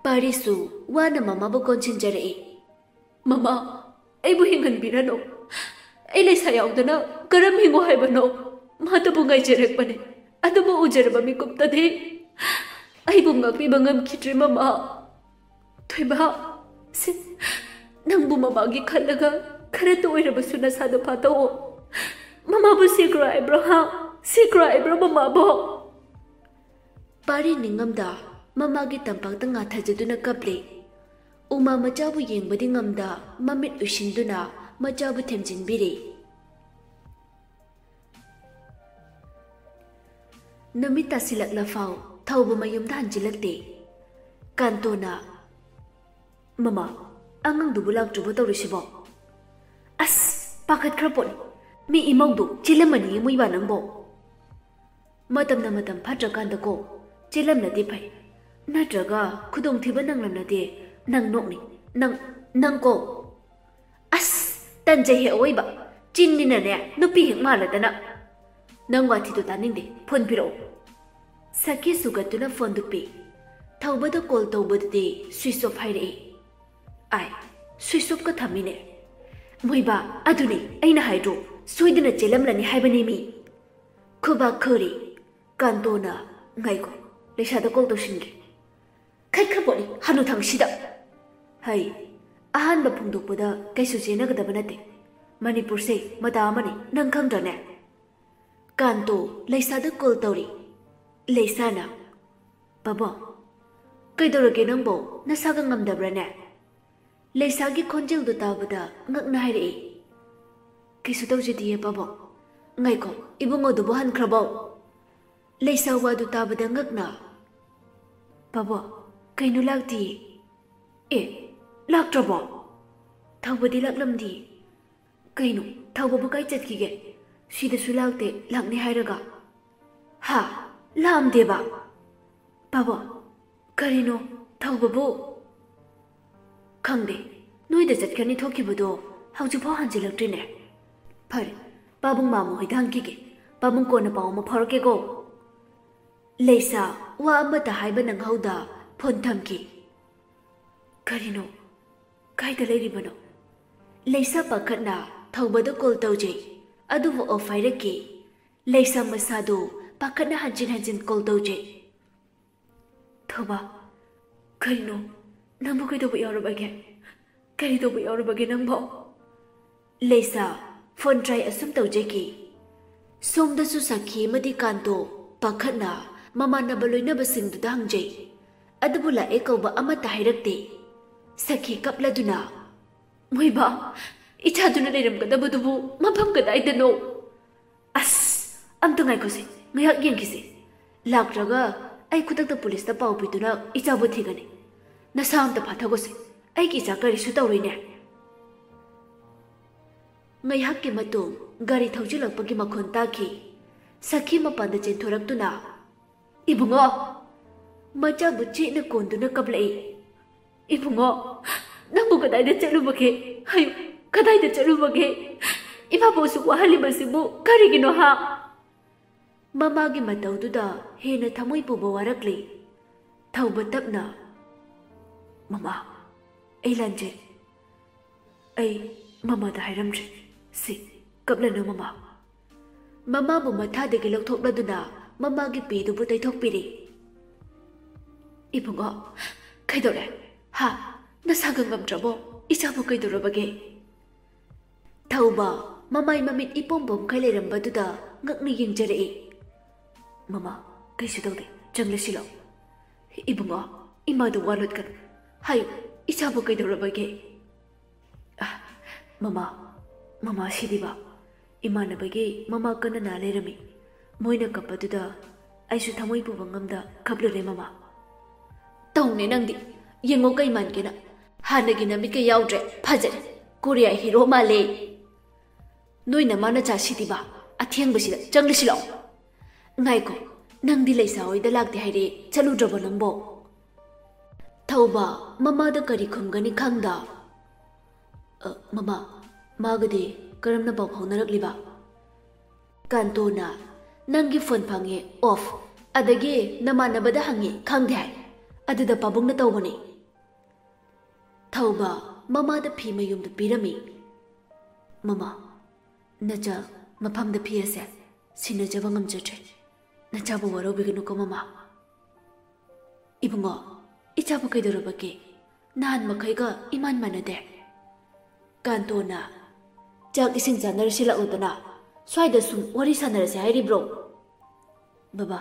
ꯄꯥꯔꯤꯁꯨ ꯋꯥꯅ ꯃꯃꯥꯕꯨ ꯀꯣꯟꯁꯤꯟꯖꯔꯛꯏ꯫ ꯃꯃꯥ, ꯑꯩꯕꯨ ꯍꯤꯡꯍꯟꯕꯤꯔꯅꯨ꯫ ꯑꯩ ꯂꯩꯁꯥ ꯌꯥꯎꯗꯅ ꯀꯔꯝ ꯍꯤꯡꯉꯨ ꯍꯥꯏꯕꯅꯣ? ꯃꯥꯇꯕꯨ ꯉꯥꯏꯖꯔꯛꯄꯅꯦ꯫ ꯑꯗꯨꯕꯨ ꯎꯖꯔꯕ ꯃꯤꯀꯨꯞꯇꯗꯤ ꯑꯩꯕꯨ ꯉꯥꯛꯄꯤꯕ ꯉꯝꯈꯤꯗ꯭ꯔꯦ ꯃꯃꯥ꯫ ꯊꯣꯏꯕ, ꯁꯦ, ꯅꯪꯕꯨ ꯃꯃꯥꯒꯤ ꯈꯜꯂꯒ ꯈꯔꯇ ꯑꯣꯏꯔꯕꯁꯨ ꯅꯁꯥꯗꯣ ꯐꯥꯊꯧꯑꯣ꯫ ꯃꯃꯥꯕꯨ ꯁꯤꯈ꯭ꯔꯣ ꯍꯥꯏꯕ꯭ꯔꯣ, ꯍꯥ? ꯁꯤꯈ꯭ꯔꯣ ꯍꯥꯏꯕ꯭ꯔꯣ ꯃꯃꯥꯕꯨ? ꯄꯥꯔꯤ ꯅꯤꯡꯉꯝꯗ ꯃꯃꯥꯒꯤ ꯇꯝꯄꯥꯛꯇ ꯉꯥꯊꯖꯗꯨꯅ ꯀꯞꯂꯤ꯫ ꯎꯃꯥ ꯃꯆꯥꯕꯨ ꯌꯦꯡꯕꯗꯤ ꯉꯝꯗ ꯃꯃꯤꯠ ꯎꯏꯁꯤꯟꯗꯨꯅ ꯃꯆꯥꯕꯨ ꯊꯦꯝꯖꯤꯟꯕꯤꯔꯤ꯫ ꯅꯨꯃꯤꯠ ꯇꯥꯁꯤꯜꯂꯛꯂꯐꯥꯎ ꯊꯧꯕ ꯃꯌꯨꯝꯗ ꯍꯟꯖꯤꯜꯂꯛꯇꯦ꯫ ꯀꯥꯟꯇꯣꯅ, "ꯃꯃꯥ, ꯑꯉꯥꯡꯗꯨꯕꯨ ꯂꯥꯛꯇ꯭ꯔꯕꯣ ꯇꯧꯔꯤꯁꯤꯕꯣ? ꯑꯁ, ꯄꯥꯈꯠꯈ꯭ꯔ ꯄꯣꯠꯅꯤ꯫ ꯃꯤ ꯏꯃꯧꯗꯨ ꯆꯦꯜꯂꯝꯃꯅꯤ ꯃꯣꯏꯕꯥ ꯅꯪꯕꯣ꯫ ꯃꯇꯝꯅ ꯃꯇꯝ ꯐꯠꯇ꯭ꯔꯀꯥꯟꯗꯀꯣ ꯆꯦꯜꯂꯝꯂꯗꯤ ꯐꯩ, ꯅꯠꯇ꯭ꯔꯒ ꯈꯨꯗꯣꯡꯊꯤꯕ ꯅꯪꯂꯝꯂꯗꯤ ꯅꯪ ꯅꯣꯛꯅꯤ, ꯅꯪ, ꯅꯪꯀꯣ꯫ ꯑꯁ, ꯇꯟꯖꯩꯍꯦ ꯑꯋꯣꯏꯕ꯫ ꯆꯤꯟꯅꯤꯅꯅꯦ ꯅꯨꯄꯤ ꯍꯦꯛ ꯃꯥꯜꯂꯗꯅ꯫ ꯅꯪ ꯋꯥꯊꯤꯗꯣ ꯇꯥꯅꯤꯡꯗꯦ, ꯐꯣꯟ ꯄꯤꯔꯛꯑꯣ꯫" ꯁꯈꯤ ꯁꯨꯒꯠꯇꯨꯅ ꯐꯣꯟꯗꯨ ꯄꯤ꯫ ꯊꯧꯕꯗ ꯀꯣꯜ ꯇꯧꯕꯗꯨꯗꯤ ꯁ꯭ꯋꯤꯆ ꯑꯣꯐ ꯍꯥꯏꯔꯛꯏ꯫ ꯑꯥꯏ, ꯁ꯭ꯋꯤꯆ ꯑꯣꯐꯀ ꯊꯝꯃꯤꯅꯦ꯫ ꯃꯣꯏꯕꯥ, ꯑꯗꯨꯅꯤ ꯑꯩꯅ ꯍꯥꯏꯗ꯭ꯔꯣ, ꯁꯣꯏꯗꯅ ꯆꯦꯜꯂꯝꯂꯅꯤ ꯍꯥꯏꯕꯅꯤ ꯃꯤ꯫ ꯈꯨꯕꯥꯛ ꯈꯨꯔꯤ꯫ ꯀꯥꯟꯇꯣꯅ, "ꯉꯥꯏꯈꯣ, ꯂꯩꯁꯥꯗ ꯀꯣꯜ ꯇꯧꯁꯤꯟꯒꯦ꯫ ꯈꯠꯈ꯭ꯔ ꯄꯣꯠꯅꯤ ꯍꯅꯨꯊꯪꯁꯤꯗ꯫ ꯍꯩ, ꯑꯍꯥꯟꯕ ꯐꯣꯡꯗꯣꯛꯄꯗ ꯀꯩꯁꯨ ꯆꯦꯟꯅꯒꯗꯕ ꯅꯠꯇꯦ꯫ ꯃꯅꯤꯄꯨꯔꯁꯦ ꯃꯇꯥ ꯑꯃꯅꯤ, ꯅꯪ ꯈꯪꯗ꯭ꯔꯅꯦ?" ꯀꯥꯟꯇꯣ ꯂꯩꯁꯥꯗ ꯀꯣꯜ ꯇꯧꯔꯤ꯫ ꯂꯩꯁꯥꯅ, "ꯄꯥꯕꯨꯡ, ꯀꯩꯗꯧꯔꯒꯦ ꯅꯪꯕꯣ? ꯅꯁꯥꯒ ꯉꯝꯗꯕ꯭ꯔꯅꯦ?" ꯂꯩꯁꯥꯒꯤ ꯈꯣꯟꯖꯦꯜꯗꯨ ꯇꯥꯕꯗ ꯉꯛꯅ ꯍꯥꯏꯔꯛꯏ, "ꯀꯩꯁꯨ ꯇꯧꯖꯗꯤꯌꯦ ꯄꯥꯕꯨꯡ꯫ ꯉꯥꯏꯈꯣ, ꯏꯕꯨꯡꯉꯣꯗꯨꯕꯨ ꯍꯟꯈ꯭ꯔꯕꯣ?" ꯂꯩꯁꯥ ꯋꯥꯗꯨ ꯇꯥꯕꯗ ꯉꯛꯅ, "ꯄꯥꯕꯨꯡ, ꯀꯩꯅꯣ ꯂꯥꯛꯇꯤꯌꯦ?" "ꯑꯦ, ꯂꯥꯛꯇ꯭ꯔꯕꯣ?" "ꯊꯧꯕꯗꯤ ꯂꯥꯛꯂꯝꯗꯤ?" "ꯀꯩꯅꯣ, ꯊꯧꯕꯕꯨ ꯀꯥꯏ ꯆꯠꯈꯤꯒꯦ? ꯁꯤꯗꯁꯨ ꯂꯥꯛꯇꯦ, ꯂꯥꯛꯅꯤ ꯍꯥꯏꯔꯒ?" "ꯍꯥ? ꯂꯥꯛꯑꯝꯗꯦꯕ?" "ꯄꯥꯕꯨꯡ, ꯀꯔꯤꯅꯣ ꯊꯧꯕꯕꯨ?" "ꯈꯪꯗꯦ, ꯅꯣꯏꯗ ꯆꯠꯈ꯭ꯔꯅꯤ ꯊꯣꯛꯈꯤꯕꯗꯣ ꯍꯧꯖꯤꯛꯐꯥꯎ ꯍꯟꯖꯤꯜꯂꯛꯇ꯭ꯔꯤꯅꯦ꯫ ꯐꯔꯦ, ꯄꯥꯕꯨꯡ ꯃꯥꯝꯃ ꯍꯣꯏꯗ ꯍꯪꯈꯤꯒꯦ꯫ ꯄꯥꯕꯨꯡ, ꯀꯣꯟꯅ ꯄꯥꯎ ꯑꯃ ꯐꯥꯎꯔꯛꯀꯦꯀꯣ꯫" ꯂꯩꯁꯥ ꯋꯥ ꯑꯃꯠꯇ ꯍꯥꯏꯕ ꯅꯪꯍꯧꯗ ꯐꯣꯟ ꯊꯝꯈꯤ꯫ "ꯀꯔꯤꯅꯣ? ꯀꯥꯏꯗ ꯂꯩꯔꯤꯕꯅꯣ?" ꯂꯩꯁꯥ ꯄꯥꯈꯠꯅ ꯊꯧꯕꯗ ꯀꯣꯜ ꯇꯧꯖꯩ, ꯑꯗꯨꯕꯨ ꯑꯣꯐ ꯍꯥꯏꯔꯛꯈꯤ꯫ ꯂꯩꯁꯥ ꯃꯁꯥꯗꯨ ꯄꯥꯈꯠꯅ ꯍꯟꯖꯤꯟ ꯍꯟꯖꯤꯟ ꯀꯣꯜ ꯇꯧꯖꯩ꯫ "ꯊꯧꯕ, ꯀꯔꯤꯅꯣ? ꯅꯪꯕꯨ ꯀꯩꯗꯧꯕ ꯌꯥꯎꯔꯕꯒꯦ? ꯀꯔꯤ ꯇꯧꯕ ꯌꯥꯎꯔꯕꯒꯦ ꯅꯪꯕꯣ?" ꯂꯩꯁꯥ ꯐꯣꯟ ꯇ꯭ꯔꯥꯏ ꯑꯁꯨꯝ ꯇꯧꯖꯈꯤ꯫ ꯁꯣꯝꯗꯁꯨ ꯁꯈꯤ ꯑꯃꯗꯤ ꯀꯥꯟꯇꯣ ꯄꯥꯈꯠꯅ ꯃꯃꯥꯟꯅꯕ ꯂꯣꯏꯅꯕꯁꯤꯡꯗꯨꯗ ꯍꯪꯖꯩ, ꯑꯗꯨꯕꯨ ꯂꯥꯛꯑꯦ ꯀꯧꯕ ꯑꯃꯠꯇ ꯍꯥꯏꯔꯛꯇꯦ꯫ ꯁꯈꯤ ꯀꯞꯂꯗꯨꯅ, "ꯃꯣꯏꯕꯥ, ꯏꯆꯥꯗꯨꯅ ꯂꯩꯔꯝꯒꯗꯕꯗꯨꯕꯨ ꯃꯐꯝ ꯀꯗꯥꯏꯗꯅꯣ? ꯑꯁ, ꯑꯝꯇ ꯉꯥꯏꯈꯣꯁꯦ, ꯉꯥꯏꯍꯥꯛ ꯌꯦꯡꯈꯤꯁꯦ꯫ ꯂꯥꯛꯇ꯭ꯔꯒ ꯑꯩ ꯈꯨꯗꯛꯇ ꯄꯨꯂꯤꯁꯇ ꯄꯥꯎ ꯄꯤꯗꯨꯅ ꯏꯆꯥꯕꯨ ꯊꯤꯒꯅꯤ꯫ ꯅꯁꯥ ꯑꯝꯇ ꯐꯥꯊꯧꯒꯣꯁꯦ, ꯑꯩꯒꯤ ꯏꯆꯥ ꯀꯔꯤꯁꯨ ꯇꯧꯔꯣꯏꯅꯦ꯫" ꯉꯥꯏꯍꯥꯛꯀꯤ ꯃꯇꯨꯡ ꯒꯥꯔꯤ ꯊꯧꯖꯤꯜꯂꯛꯄꯒꯤ ꯃꯈꯣꯟ ꯇꯥꯈꯤ꯫ ꯁꯈꯤ ꯃꯄꯥꯟꯗ ꯆꯦꯟꯊꯣꯔꯛꯇꯨꯅ, "ꯏꯕꯨꯡꯉꯣ!" ꯃꯆꯥꯕꯨ ꯆꯦꯠꯅ ꯀꯣꯟꯗꯨꯅ ꯀꯞꯂꯛꯏ꯫ "ꯏꯕꯨꯡꯉꯣ, ꯅꯪꯕꯨ ꯀꯗꯥꯏꯗ ꯆꯠꯂꯨꯕꯒꯦ? ꯍꯥꯏꯌꯨ, ꯀꯗꯥꯏꯗ ꯆꯠꯂꯨꯕꯒꯦ? ꯏꯃꯥꯕꯨ ꯑꯁꯨꯛ ꯋꯥꯍꯜꯂꯤꯕꯁꯤꯕꯨ ꯀꯔꯤꯒꯤꯅꯣ ꯍꯥ?" ꯃꯃꯥꯒꯤ ꯃꯇꯧꯗꯨꯗ ꯍꯦꯟꯅ ꯊꯃꯣꯏ ꯄꯨꯕ ꯋꯥꯔꯛꯂꯦ꯫ ꯊꯧꯕ ꯇꯞꯅ, "ꯃꯃꯥ, ꯑꯩ ꯂꯥꯟꯖꯔꯦ꯫ ꯑꯩ ꯃꯃꯥꯗ ꯍꯥꯏꯔꯝꯗ꯭ꯔꯦ꯫ ꯁꯤ, ꯀꯞꯂꯅꯨ ꯃꯃꯥ꯫" ꯃꯃꯥꯕꯨ ꯃꯊꯥꯗꯒꯤ ꯂꯧꯊꯣꯛꯂꯗꯨꯅ ꯃꯃꯥꯒꯤ ꯄꯤꯗꯨꯕꯨ ꯇꯩꯊꯣꯛꯄꯤꯔꯤ꯫ "ꯏꯕꯨꯡꯉꯣ, ꯀꯩꯗꯧꯔꯦ? ꯍꯥ? ꯅꯁꯥꯒ ꯉꯝꯗ꯭ꯔꯕꯣ? ꯏꯆꯥꯕꯨ ꯀꯩꯗꯧꯔꯕꯒꯦ?" ꯊꯧꯕ ꯃꯃꯥꯏ ꯃꯃꯤꯠ ꯏꯄꯣꯝ ꯄꯣꯝꯈꯩ ꯂꯩꯔꯝꯕꯗꯨꯗ ꯉꯛꯅ ꯌꯦꯡꯖꯔꯛꯏ꯫ "ꯃꯃꯥ, ꯀꯩꯁꯨ ꯇꯧꯗꯦ, ꯆꯪꯂꯁꯤ ꯂꯥꯎ꯫" "ꯏꯕꯨꯡꯉꯣ, ꯏꯃꯥꯗ ꯋꯥ ꯂꯣꯠꯀꯅꯨ꯫ ꯍꯥꯏꯌꯨ, ꯏꯆꯥꯕꯨ ꯀꯩꯗꯧꯔꯕꯒꯦ? ꯑ, ꯃꯃꯥ, ꯃꯃꯥ ꯁꯤꯗꯤꯕ꯫ ꯏꯃꯥꯟꯅꯕꯒꯤ ꯃꯃꯥ ꯀꯟꯅ ꯅꯥ ꯂꯩꯔꯝꯃꯤ꯫ ꯃꯣꯏꯅ ꯀꯞꯄꯗꯨꯗ ꯑꯩꯁꯨ ꯊꯃꯣꯏ ꯄꯨꯕ ꯉꯝꯗ ꯀꯞꯂꯨꯔꯦ, ꯃꯃꯥ꯫ ꯇꯧꯅꯦ ꯅꯪꯗꯤ꯫ ꯌꯦꯡꯉꯣ ꯀꯩ ꯃꯥꯟꯒꯦꯅ꯫ ꯍꯥꯟꯅꯒꯤ ꯅꯃꯤꯠꯀ ꯌꯥꯎꯗ꯭ꯔꯦ꯫ ꯐꯖꯔꯦ꯫ ꯀꯣꯔꯤꯌꯥ ꯍꯤꯔꯣ ꯃꯥꯜꯂꯦ꯫ ꯅꯣꯏ ꯅꯃꯥ ꯅꯆꯥ ꯁꯤꯗꯤꯕ꯫ ꯑꯊꯦꯡꯕꯁꯤꯗ ꯆꯪꯂꯁꯤ ꯂꯥꯛꯑꯣ꯫ ꯉꯥꯏꯈꯣ, ꯅꯪꯗꯤ ꯂꯩꯁꯥ ꯍꯣꯏꯗ ꯂꯥꯛꯇꯦ ꯍꯥꯏꯔꯦ꯫ ꯆꯠꯂꯨꯗ꯭ꯔꯕꯣ ꯅꯪꯕꯣ? ꯊꯧꯕ, ꯃꯃꯥꯗ ꯀꯔꯤ ꯈꯨꯝꯒꯅꯤ ꯈꯪꯗ, "ꯑ, ꯃꯃꯥ, ꯃꯥꯒꯗꯤ ꯀꯔꯝꯅ ꯄꯥꯎ ꯐꯥꯎꯅꯔꯛꯂꯤꯕ?" ꯀꯥꯟꯇꯣꯅ, "ꯅꯪꯒꯤ ꯐꯣꯟ ꯐꯪꯉꯦ, ꯑꯣꯐ꯫ ꯑꯗꯒꯤ ꯅꯃꯥꯟꯅꯕꯗ ꯍꯪꯉꯦ, ꯈꯪꯗꯦ ꯍꯥꯏ꯫ ꯑꯗꯨꯗ ꯄꯥꯕꯨꯡꯅ ꯇꯧꯕꯅꯦ꯫" ꯊꯧꯕ, ꯃꯃꯥꯗ ꯐꯤ ꯃꯌꯨꯝꯗꯨ ꯄꯤꯔꯝꯃꯤ꯫ "ꯃꯃꯥ, ꯅꯆꯥ ꯃꯐꯝꯗ ꯐꯤ ꯑꯁꯦ ꯁꯤꯟꯅꯖꯕ ꯉꯝꯖꯗ꯭ꯔꯦ꯫ ꯅꯆꯥꯕꯨ ꯋꯥꯔꯧꯕꯤꯒꯅꯨꯀꯣ, ꯃꯃꯥ꯫" "ꯏꯕꯨꯡꯉꯣ, ꯏꯆꯥꯕꯨ ꯀꯩꯗꯧꯔꯕꯒꯦ? ꯅꯍꯥꯟ ꯃꯈꯩꯒ ꯏꯃꯥꯟ ꯃꯥꯟꯅꯗꯦ꯫" ꯀꯥꯟꯇꯣꯅ, "ꯆꯥꯛ ꯏꯁꯤꯡ ꯆꯥꯅꯔꯁꯤ ꯂꯥꯛꯂꯗꯅ꯫ ꯁ꯭ꯋꯥꯏꯗ ꯁꯨꯝ ꯋꯥꯔꯤ ꯁꯥꯟꯅꯔꯁꯤ ꯍꯥꯏꯔꯤꯕ꯭ꯔꯣ?" "ꯕꯕꯥ,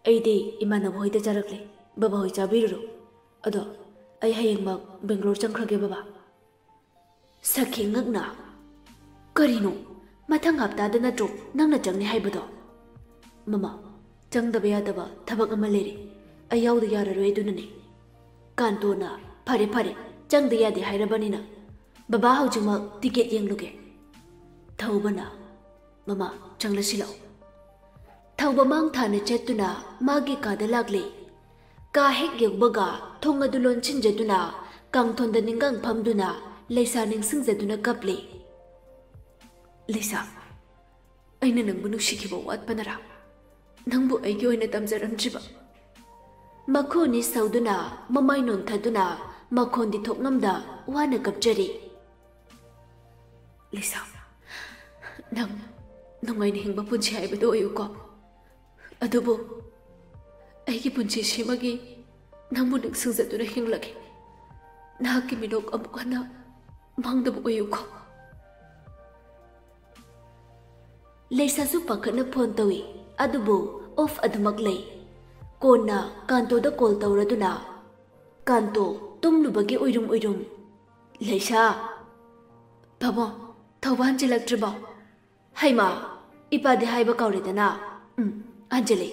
ꯑꯩꯗꯤ ꯏꯃꯥꯟꯅꯕ ꯍꯣꯏꯗ ꯆꯥꯔꯛꯂꯦ꯫ ꯕꯕꯥ ꯍꯣꯏ ꯆꯥꯕꯤꯔꯨꯔꯣ꯫ ꯑꯗꯣ ꯑꯩ ꯍꯌꯦꯡꯃꯛ ꯕꯦꯡꯒ꯭ꯂꯣꯔ ꯆꯪꯈ꯭ꯔꯒꯦ, ꯕꯕꯥ꯫" ꯁꯈꯤ ꯉꯛꯅ, "ꯀꯔꯤꯅꯣ? ꯃꯊꯪ ꯍꯞꯇꯥꯗ ꯅꯠꯇ꯭ꯔꯣ ꯅꯪꯅ ꯆꯪꯅꯤ ꯍꯥꯏꯕꯗꯣ?" "ꯃꯃꯥ, ꯆꯪꯗꯕ ꯌꯥꯗꯕ ꯊꯕꯛ ꯑꯃ ꯂꯩꯔꯦ꯫ ꯑꯩ ꯌꯥꯎꯗ ꯌꯥꯔꯔꯣꯏ, ꯑꯗꯨꯅꯅꯦ꯫" ꯀꯥꯟꯇꯣꯅ, "ꯐꯔꯦ, ꯐꯔꯦ, ꯆꯪꯗ ꯌꯥꯗꯦ ꯍꯥꯏꯔꯕꯅꯤꯅ꯫ ꯕꯕꯥ ꯍꯧꯖꯤꯛꯃꯛ ꯇꯤꯀꯦꯠ ꯌꯦꯡꯂꯨꯒꯦ꯫" ꯊꯧꯕꯅ, "ꯃꯃꯥ, ꯆꯪꯂꯁꯤ ꯂꯥꯛꯑꯣ꯫" ꯊꯧꯕ ꯃꯥꯡ ꯊꯥꯅ ꯆꯠꯇꯨꯅ ꯃꯥꯒꯤ ꯀꯥꯗ ꯂꯥꯛꯂꯦ꯫ ꯀꯥ ꯍꯦꯛ ꯌꯧꯕꯒ ꯊꯣꯡ ꯑꯗꯨ ꯂꯣꯟꯁꯤꯟꯖꯗꯨꯅ ꯀꯥꯡꯊꯣꯟꯗ ꯅꯤꯡꯒꯥꯡ ꯐꯝꯗꯨꯅ ꯂꯩꯁꯥ ꯅꯤꯡꯁꯤꯡꯖꯗꯨꯅ ꯀꯞꯂꯦ꯫ "ꯂꯩꯁꯥ, ꯑꯩꯅ ꯅꯪꯕꯨ ꯅꯨꯡꯁꯤꯈꯤꯕ ꯋꯥꯠꯄꯅꯔꯥ ꯅꯪꯕꯨ ꯑꯩꯒꯤ ꯑꯣꯏꯅ ꯇꯝꯖꯔꯝꯗ꯭ꯔꯤꯕ?" ꯃꯈꯨ ꯑꯅꯤ ꯁꯧꯗꯨꯅ, ꯃꯃꯥꯏ ꯅꯣꯟꯊꯗꯨꯅ, ꯃꯈꯣꯟꯗꯤ ꯊꯣꯛꯉꯝꯗ ꯋꯥꯅ ꯀꯞꯆꯔꯤ꯫ "ꯂꯩꯁꯥ, ꯅꯪ ꯅꯨꯡꯉꯥꯏꯅ ꯍꯤꯡꯕ ꯄꯨꯟꯁꯤ ꯍꯥꯏꯕꯗꯨ ꯑꯣꯏꯌꯨꯀꯣ꯫ ꯑꯗꯨꯕꯨ ꯑꯩꯒꯤ ꯄꯨꯟꯁꯤꯁꯤꯃꯒꯤ ꯅꯪꯕꯨ ꯅꯤꯡꯁꯤꯡꯖꯗꯨꯅ ꯍꯤꯡꯂꯒꯦ꯫ ꯅꯍꯥꯛꯀꯤ ꯃꯤꯅꯣꯛ ꯑꯃꯨꯛ ꯍꯟꯅ ꯃꯥꯡꯗꯕ ꯑꯣꯏꯌꯨꯀꯣ꯫" ꯂꯩꯁꯥꯁꯨ ꯄꯥꯈꯠꯅ ꯐꯣꯟ ꯇꯧꯏ, ꯑꯗꯨꯕꯨ ꯑꯣꯐ ꯑꯗꯨꯃꯛ ꯂꯩ꯫ ꯀꯣꯟꯅ ꯀꯥꯟꯇꯣꯗ ꯀꯣꯜ ꯇꯧꯔꯗꯨꯅ, ꯀꯥꯟꯇꯣ ꯇꯨꯝꯂꯨꯕꯒꯤ ꯎꯏꯔꯨꯝ ꯎꯏꯔꯨꯝ꯫ "ꯂꯩꯁꯥ!" "ꯄꯥꯕꯨꯡ, ꯊꯧꯕ ꯍꯟꯖꯤꯜꯂꯛꯇ꯭ꯔꯤꯕꯣ?" "ꯍꯩꯃꯥ, ꯏꯄꯥꯗꯤ ꯍꯥꯏꯕ ꯀꯥꯎꯔꯦꯗꯅ꯫ ꯎꯝ, ꯍꯟꯖꯤꯜꯂꯦ꯫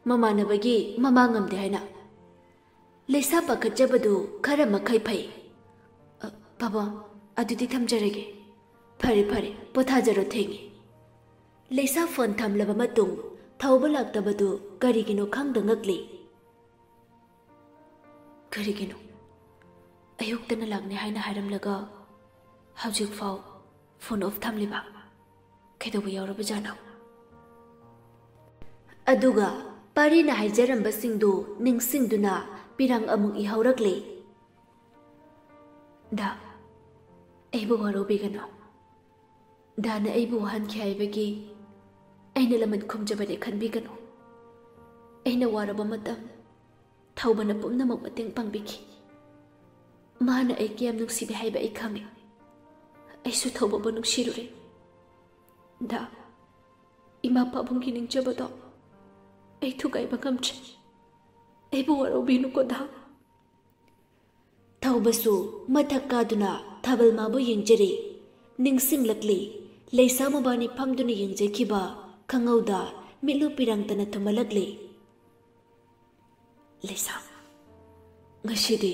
ꯃꯃꯥꯟꯅꯕꯒꯤ ꯃꯃꯥ ꯉꯝꯗꯦ ꯍꯥꯏꯅ꯫" ꯂꯩꯁꯥ ꯄꯥꯈꯠꯆꯕꯗꯨ ꯈꯔ ꯃꯈꯩ ꯐꯩ꯫ "ꯑ, ꯄꯥꯕꯨꯡ, ꯑꯗꯨꯗꯤ ꯊꯝꯖꯔꯒꯦ꯫" "ꯐꯔꯦ, ꯐꯔꯦ, ꯄꯣꯊꯥꯖꯔꯣ, ꯊꯦꯡꯉꯦ꯫" ꯂꯩꯁꯥ ꯐꯣꯟ ꯊꯝꯂꯕ ꯃꯇꯨꯡ ꯊꯧꯕ ꯂꯥꯛꯇꯕꯗꯨ ꯀꯔꯤꯒꯤꯅꯣ ꯈꯪꯗ ꯉꯛꯂꯤ꯫ "ꯀꯔꯤꯒꯤꯅꯣ? ꯑꯌꯨꯛꯇꯅ ꯂꯥꯛꯅꯤ ꯍꯥꯏꯅ ꯍꯥꯏꯔꯝꯂꯒ ꯍꯧꯖꯤꯛꯐꯥꯎ ꯐꯣꯟ ꯑꯣꯐ ꯊꯝꯂꯤꯕ? ꯀꯩꯗꯧꯕ ꯌꯥꯎꯔꯕꯖꯥꯠꯅꯣ?" ꯑꯗꯨꯒ ꯄꯥꯔꯤꯅ ꯍꯥꯏꯖꯔꯝꯕꯁꯤꯡꯗꯨ ꯅꯤꯡꯁꯤꯡꯗꯨꯅ ꯄꯤꯔꯥꯡ ꯑꯃꯨꯛ ꯏꯍꯧꯔꯛꯂꯤ꯫ "ꯗꯥ, ꯑꯩꯕꯨ ꯋꯥꯔꯧꯕꯤꯒꯅꯨ꯫ ꯗꯥꯅ ꯑꯩꯕꯨ ꯋꯥꯍꯟꯈꯤ ꯍꯥꯏꯕꯒꯤ ꯑꯩꯅ ꯂꯃꯟ ꯈꯨꯝꯖꯕꯅꯦ ꯈꯟꯕꯤꯒꯅꯨ꯫ ꯑꯩꯅ ꯋꯥꯔꯕ ꯃꯇꯝ ꯊꯧꯕꯅ ꯄꯨꯝꯅꯃꯛ ꯃꯇꯦꯡ ꯄꯥꯡꯕꯤꯈꯤ꯫ ꯃꯥꯅ ꯑꯩ ꯀꯌꯥꯝ ꯅꯨꯡꯁꯤꯕꯤ ꯍꯥꯏꯕ ꯑꯩ ꯈꯪꯉꯤ꯫ ꯑꯩꯁꯨ ꯊꯧꯕꯕꯨ ꯅꯨꯡꯁꯤꯔꯨꯔꯦ꯫ ꯗꯥ, ꯏꯃꯥ ꯄꯥꯕꯨꯡꯒꯤ ꯅꯤꯡꯖꯕꯗꯣ ꯑꯩ ꯊꯨꯒꯥꯏꯕ ꯉꯝꯗ꯭ꯔꯦ꯫ ꯑꯩꯕꯨ ꯋꯥꯔꯧꯕꯤꯅꯨꯀꯣ, ꯗꯥ꯫" ꯊꯧꯕꯁꯨ ꯃꯊꯛ ꯀꯥꯗꯨꯅ ꯊꯥꯕꯜ ꯃꯥꯕꯨ ꯌꯦꯡꯖꯔꯤ꯫ ꯅꯤꯡꯁꯤꯡꯂꯛꯂꯤ, ꯂꯩꯁꯥ ꯃꯕꯥꯅꯤ ꯐꯝꯗꯨꯅ ꯌꯦꯡꯖꯈꯤꯕ ꯈꯪꯍꯧꯗ ꯃꯤꯠꯂꯨ ꯄꯤꯔꯥꯡꯇꯅ ꯊꯨꯝꯍꯜꯂꯛꯂꯤ꯫ "ꯂꯩꯁꯥ, ꯉꯁꯤꯗꯤ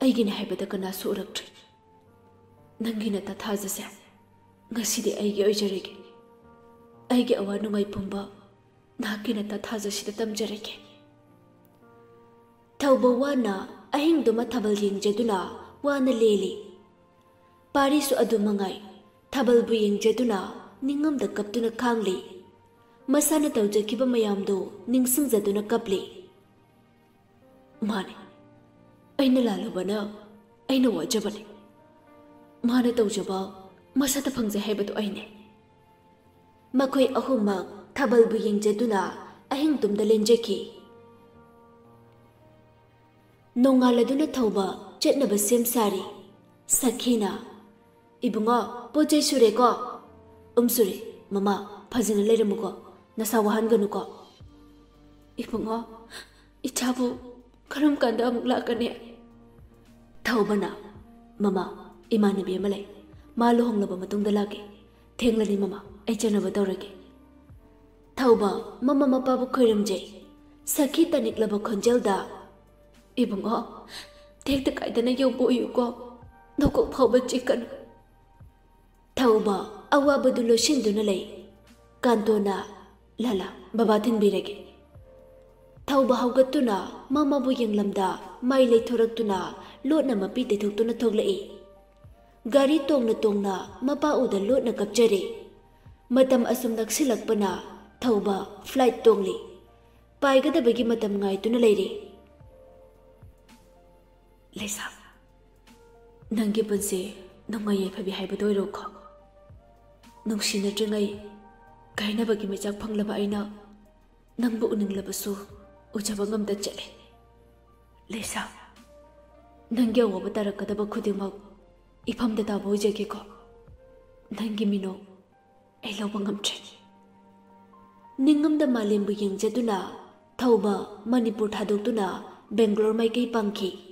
ꯑꯩꯒꯤꯅꯦ ꯍꯥꯏꯕꯗ ꯀꯅꯥꯁꯨ ꯎꯔꯛꯇ꯭ꯔꯦ꯫ ꯅꯪꯒꯤ ꯅꯇ ꯊꯥꯖꯁꯦ ꯉꯁꯤꯗꯤ ꯑꯩꯒꯤ ꯑꯣꯏꯖꯔꯒꯦ꯫ ꯑꯩꯒꯤ ꯑꯋꯥ ꯅꯨꯡꯉꯥꯏ ꯄꯨꯝꯕ ꯅꯍꯥꯛꯀꯤ ꯅꯇ ꯊꯥꯖꯁꯤꯗ ꯇꯝꯖꯔꯒꯦ꯫" ꯊꯧꯕ ꯋꯥꯅ ꯑꯍꯤꯡꯗꯨꯃ ꯊꯥꯕꯜ ꯌꯦꯡꯖꯗꯨꯅ ꯋꯥꯅ ꯂꯦꯜꯂꯤ꯫ ꯄꯥꯔꯤꯁꯨ ꯑꯗꯨ ꯃꯉꯥꯏ, ꯊꯥꯕꯜꯕꯨ ꯌꯦꯡꯖꯗꯨꯅ ꯅꯤꯡꯉꯝꯗ ꯀꯞꯇꯨꯅ ꯈꯥꯡꯂꯤ꯫ ꯃꯁꯥꯅ ꯇꯧꯖꯈꯤꯕ ꯃꯌꯥꯝꯗꯨ ꯅꯤꯡꯁꯤꯡꯖꯗꯨꯅ ꯀꯞꯂꯤ꯫ "ꯃꯥꯅꯤ, ꯑꯩꯅ ꯂꯥꯜꯂꯨꯕꯅ ꯑꯩꯅ ꯋꯥꯖꯕꯅꯤ꯫ ꯃꯥꯅ ꯇꯧꯖꯕ ꯃꯁꯥꯗ ꯐꯪꯖꯩ ꯍꯥꯏꯕꯗꯨ ꯑꯩꯅꯤ꯫" ꯃꯈꯣꯏ ꯑꯍꯨꯝꯃꯛ ꯊꯥꯕꯜꯕꯨ ꯌꯦꯡꯖꯗꯨꯅ ꯑꯍꯤꯡ ꯇꯨꯝꯗ ꯂꯦꯟꯖꯈꯤ꯫ ꯅꯣꯡꯉꯥꯜꯂꯗꯨꯅ ꯊꯧꯕ ꯆꯠꯅꯕ ꯁꯦꯝ ꯁꯥꯔꯤ꯫ ꯁꯈꯤꯅ, "ꯏꯕꯨꯡꯉꯣ, ꯄꯣꯠ ꯆꯩ ꯁꯨꯔꯦꯀꯣ?" "ꯎꯝ, ꯁꯨꯔꯦ꯫ ꯃꯃꯥ, ꯐꯖꯅ ꯂꯩꯔꯝꯃꯨꯀꯣ꯫ ꯅꯁꯥ ꯋꯥꯍꯟꯒꯅꯨꯀꯣ꯫" "ꯏꯕꯨꯡꯉꯣ, ꯏꯆꯥꯕꯨ ꯀꯔꯝ ꯀꯥꯟꯗ ꯑꯃꯨꯛ ꯂꯥꯛꯀꯅꯤ? ꯊꯧꯕꯅ, "ꯃꯃꯥ, ꯏꯃꯥꯟꯅꯕꯤ ꯑꯃ ꯂꯩ, ꯃꯥ ꯂꯨꯍꯣꯡꯂꯕ ꯃꯇꯨꯡꯗ ꯂꯥꯛꯀꯦ꯫ ꯊꯦꯡꯂꯅꯤ ꯃꯃꯥ, ꯑꯩ ꯆꯠꯅꯕ ꯇꯧꯔꯒꯦ"꯫ ꯊꯧꯕ ꯃꯃꯥ ꯃꯄꯥꯕꯨ ꯈꯣꯏꯔꯝꯖꯩ꯫ ꯁꯈꯤ ꯇꯅꯤꯛꯂꯕ ꯈꯣꯟꯖꯦꯜꯗ, "ꯏꯕꯨꯡꯉꯣ, ꯇꯦꯛꯇ ꯀꯥꯏꯗꯅ ꯌꯧꯕ ꯑꯣꯏꯌꯨꯀꯣ, ꯅꯀꯣꯛ ꯐꯥꯎꯕ ꯆꯤꯛꯀꯅꯨ"꯫ ꯊꯧꯕ ꯑꯋꯥꯕꯗꯨ ꯂꯣꯏꯁꯤꯟꯗꯨꯅ ꯂꯩ꯫ ꯀꯥꯟꯇꯣꯅ, "ꯂꯥꯂꯥ, ꯕꯕꯥ ꯊꯤꯟꯕꯤꯔꯒꯦ"꯫ ꯊꯧꯕ ꯍꯧꯒꯠꯇꯨꯅ ꯃꯃꯥꯕꯨ ꯌꯦꯡꯂꯝꯗ ꯃꯥꯏ ꯂꯩꯊꯣꯔꯛꯇꯨꯅ ꯂꯣꯠꯅ ꯃꯄꯤ ꯇꯩꯊꯣꯛꯇꯨꯅ ꯊꯣꯛꯂꯛꯏ꯫ ꯒꯥꯔꯤ ꯇꯣꯡꯅ ꯇꯣꯡꯅ ꯃꯄꯥ ꯎꯗ ꯂꯣꯠꯅ ꯀꯞꯆꯔꯤ꯫ ꯃꯇꯝ ꯑꯁꯨꯝ ꯅꯛꯁꯤꯜꯂꯛꯄꯅ ꯊꯧꯕ flight ꯇꯣꯡꯂꯤ꯫ ꯄꯥꯏꯒꯗꯕꯒꯤ ꯃꯇꯝ ꯉꯥꯏꯗꯨꯅ ꯂꯩꯔꯤ꯫ "ꯂꯩꯁꯥ, ꯅꯪꯒꯤ ꯄꯨꯟꯁꯤ ꯅꯨꯡꯉꯥꯏ ꯌꯥꯏꯐꯕꯤ ꯍꯥꯏꯕꯗꯣ ꯑꯣꯏꯔꯣꯀꯣ꯫ ꯅꯨꯡꯁꯤꯅꯗ꯭ꯔꯤꯉꯩ ꯀꯥꯏꯅꯕꯒꯤ ꯃꯩꯆꯥꯛ ꯐꯪꯂꯕ ꯑꯩꯅ ꯅꯪꯕꯨ ꯎꯅꯤꯡꯂꯕꯁꯨ ꯎꯖꯕ ꯉꯝꯗ ꯆꯠꯂꯦ꯫ ꯂꯩꯁꯥ, ꯅꯪꯒꯤ ꯑꯋꯥꯕ ꯇꯥꯔꯛꯀꯗꯕ ꯈꯨꯗꯤꯡꯃꯛ ꯏꯐꯝꯗ ꯇꯥꯕ ꯑꯣꯏꯖꯒꯦꯀꯣ꯫ ꯅꯪꯒꯤ ꯃꯤꯅꯣꯛ ꯑꯩ ꯂꯧꯕ ꯉꯝꯗ꯭ꯔꯦ"꯫ ꯅꯤꯡꯉꯝꯗ ꯃꯥꯂꯦꯝꯕꯨ ꯌꯦꯡꯖꯗꯨꯅ ꯊꯧꯕ ꯃꯅꯤꯄꯨꯔ ꯊꯥꯗꯣꯛꯇꯨꯅ ꯕꯦꯡꯒ꯭ꯂꯣꯔ ꯃꯥꯏꯀꯩ ꯄꯥꯡꯈꯤ꯫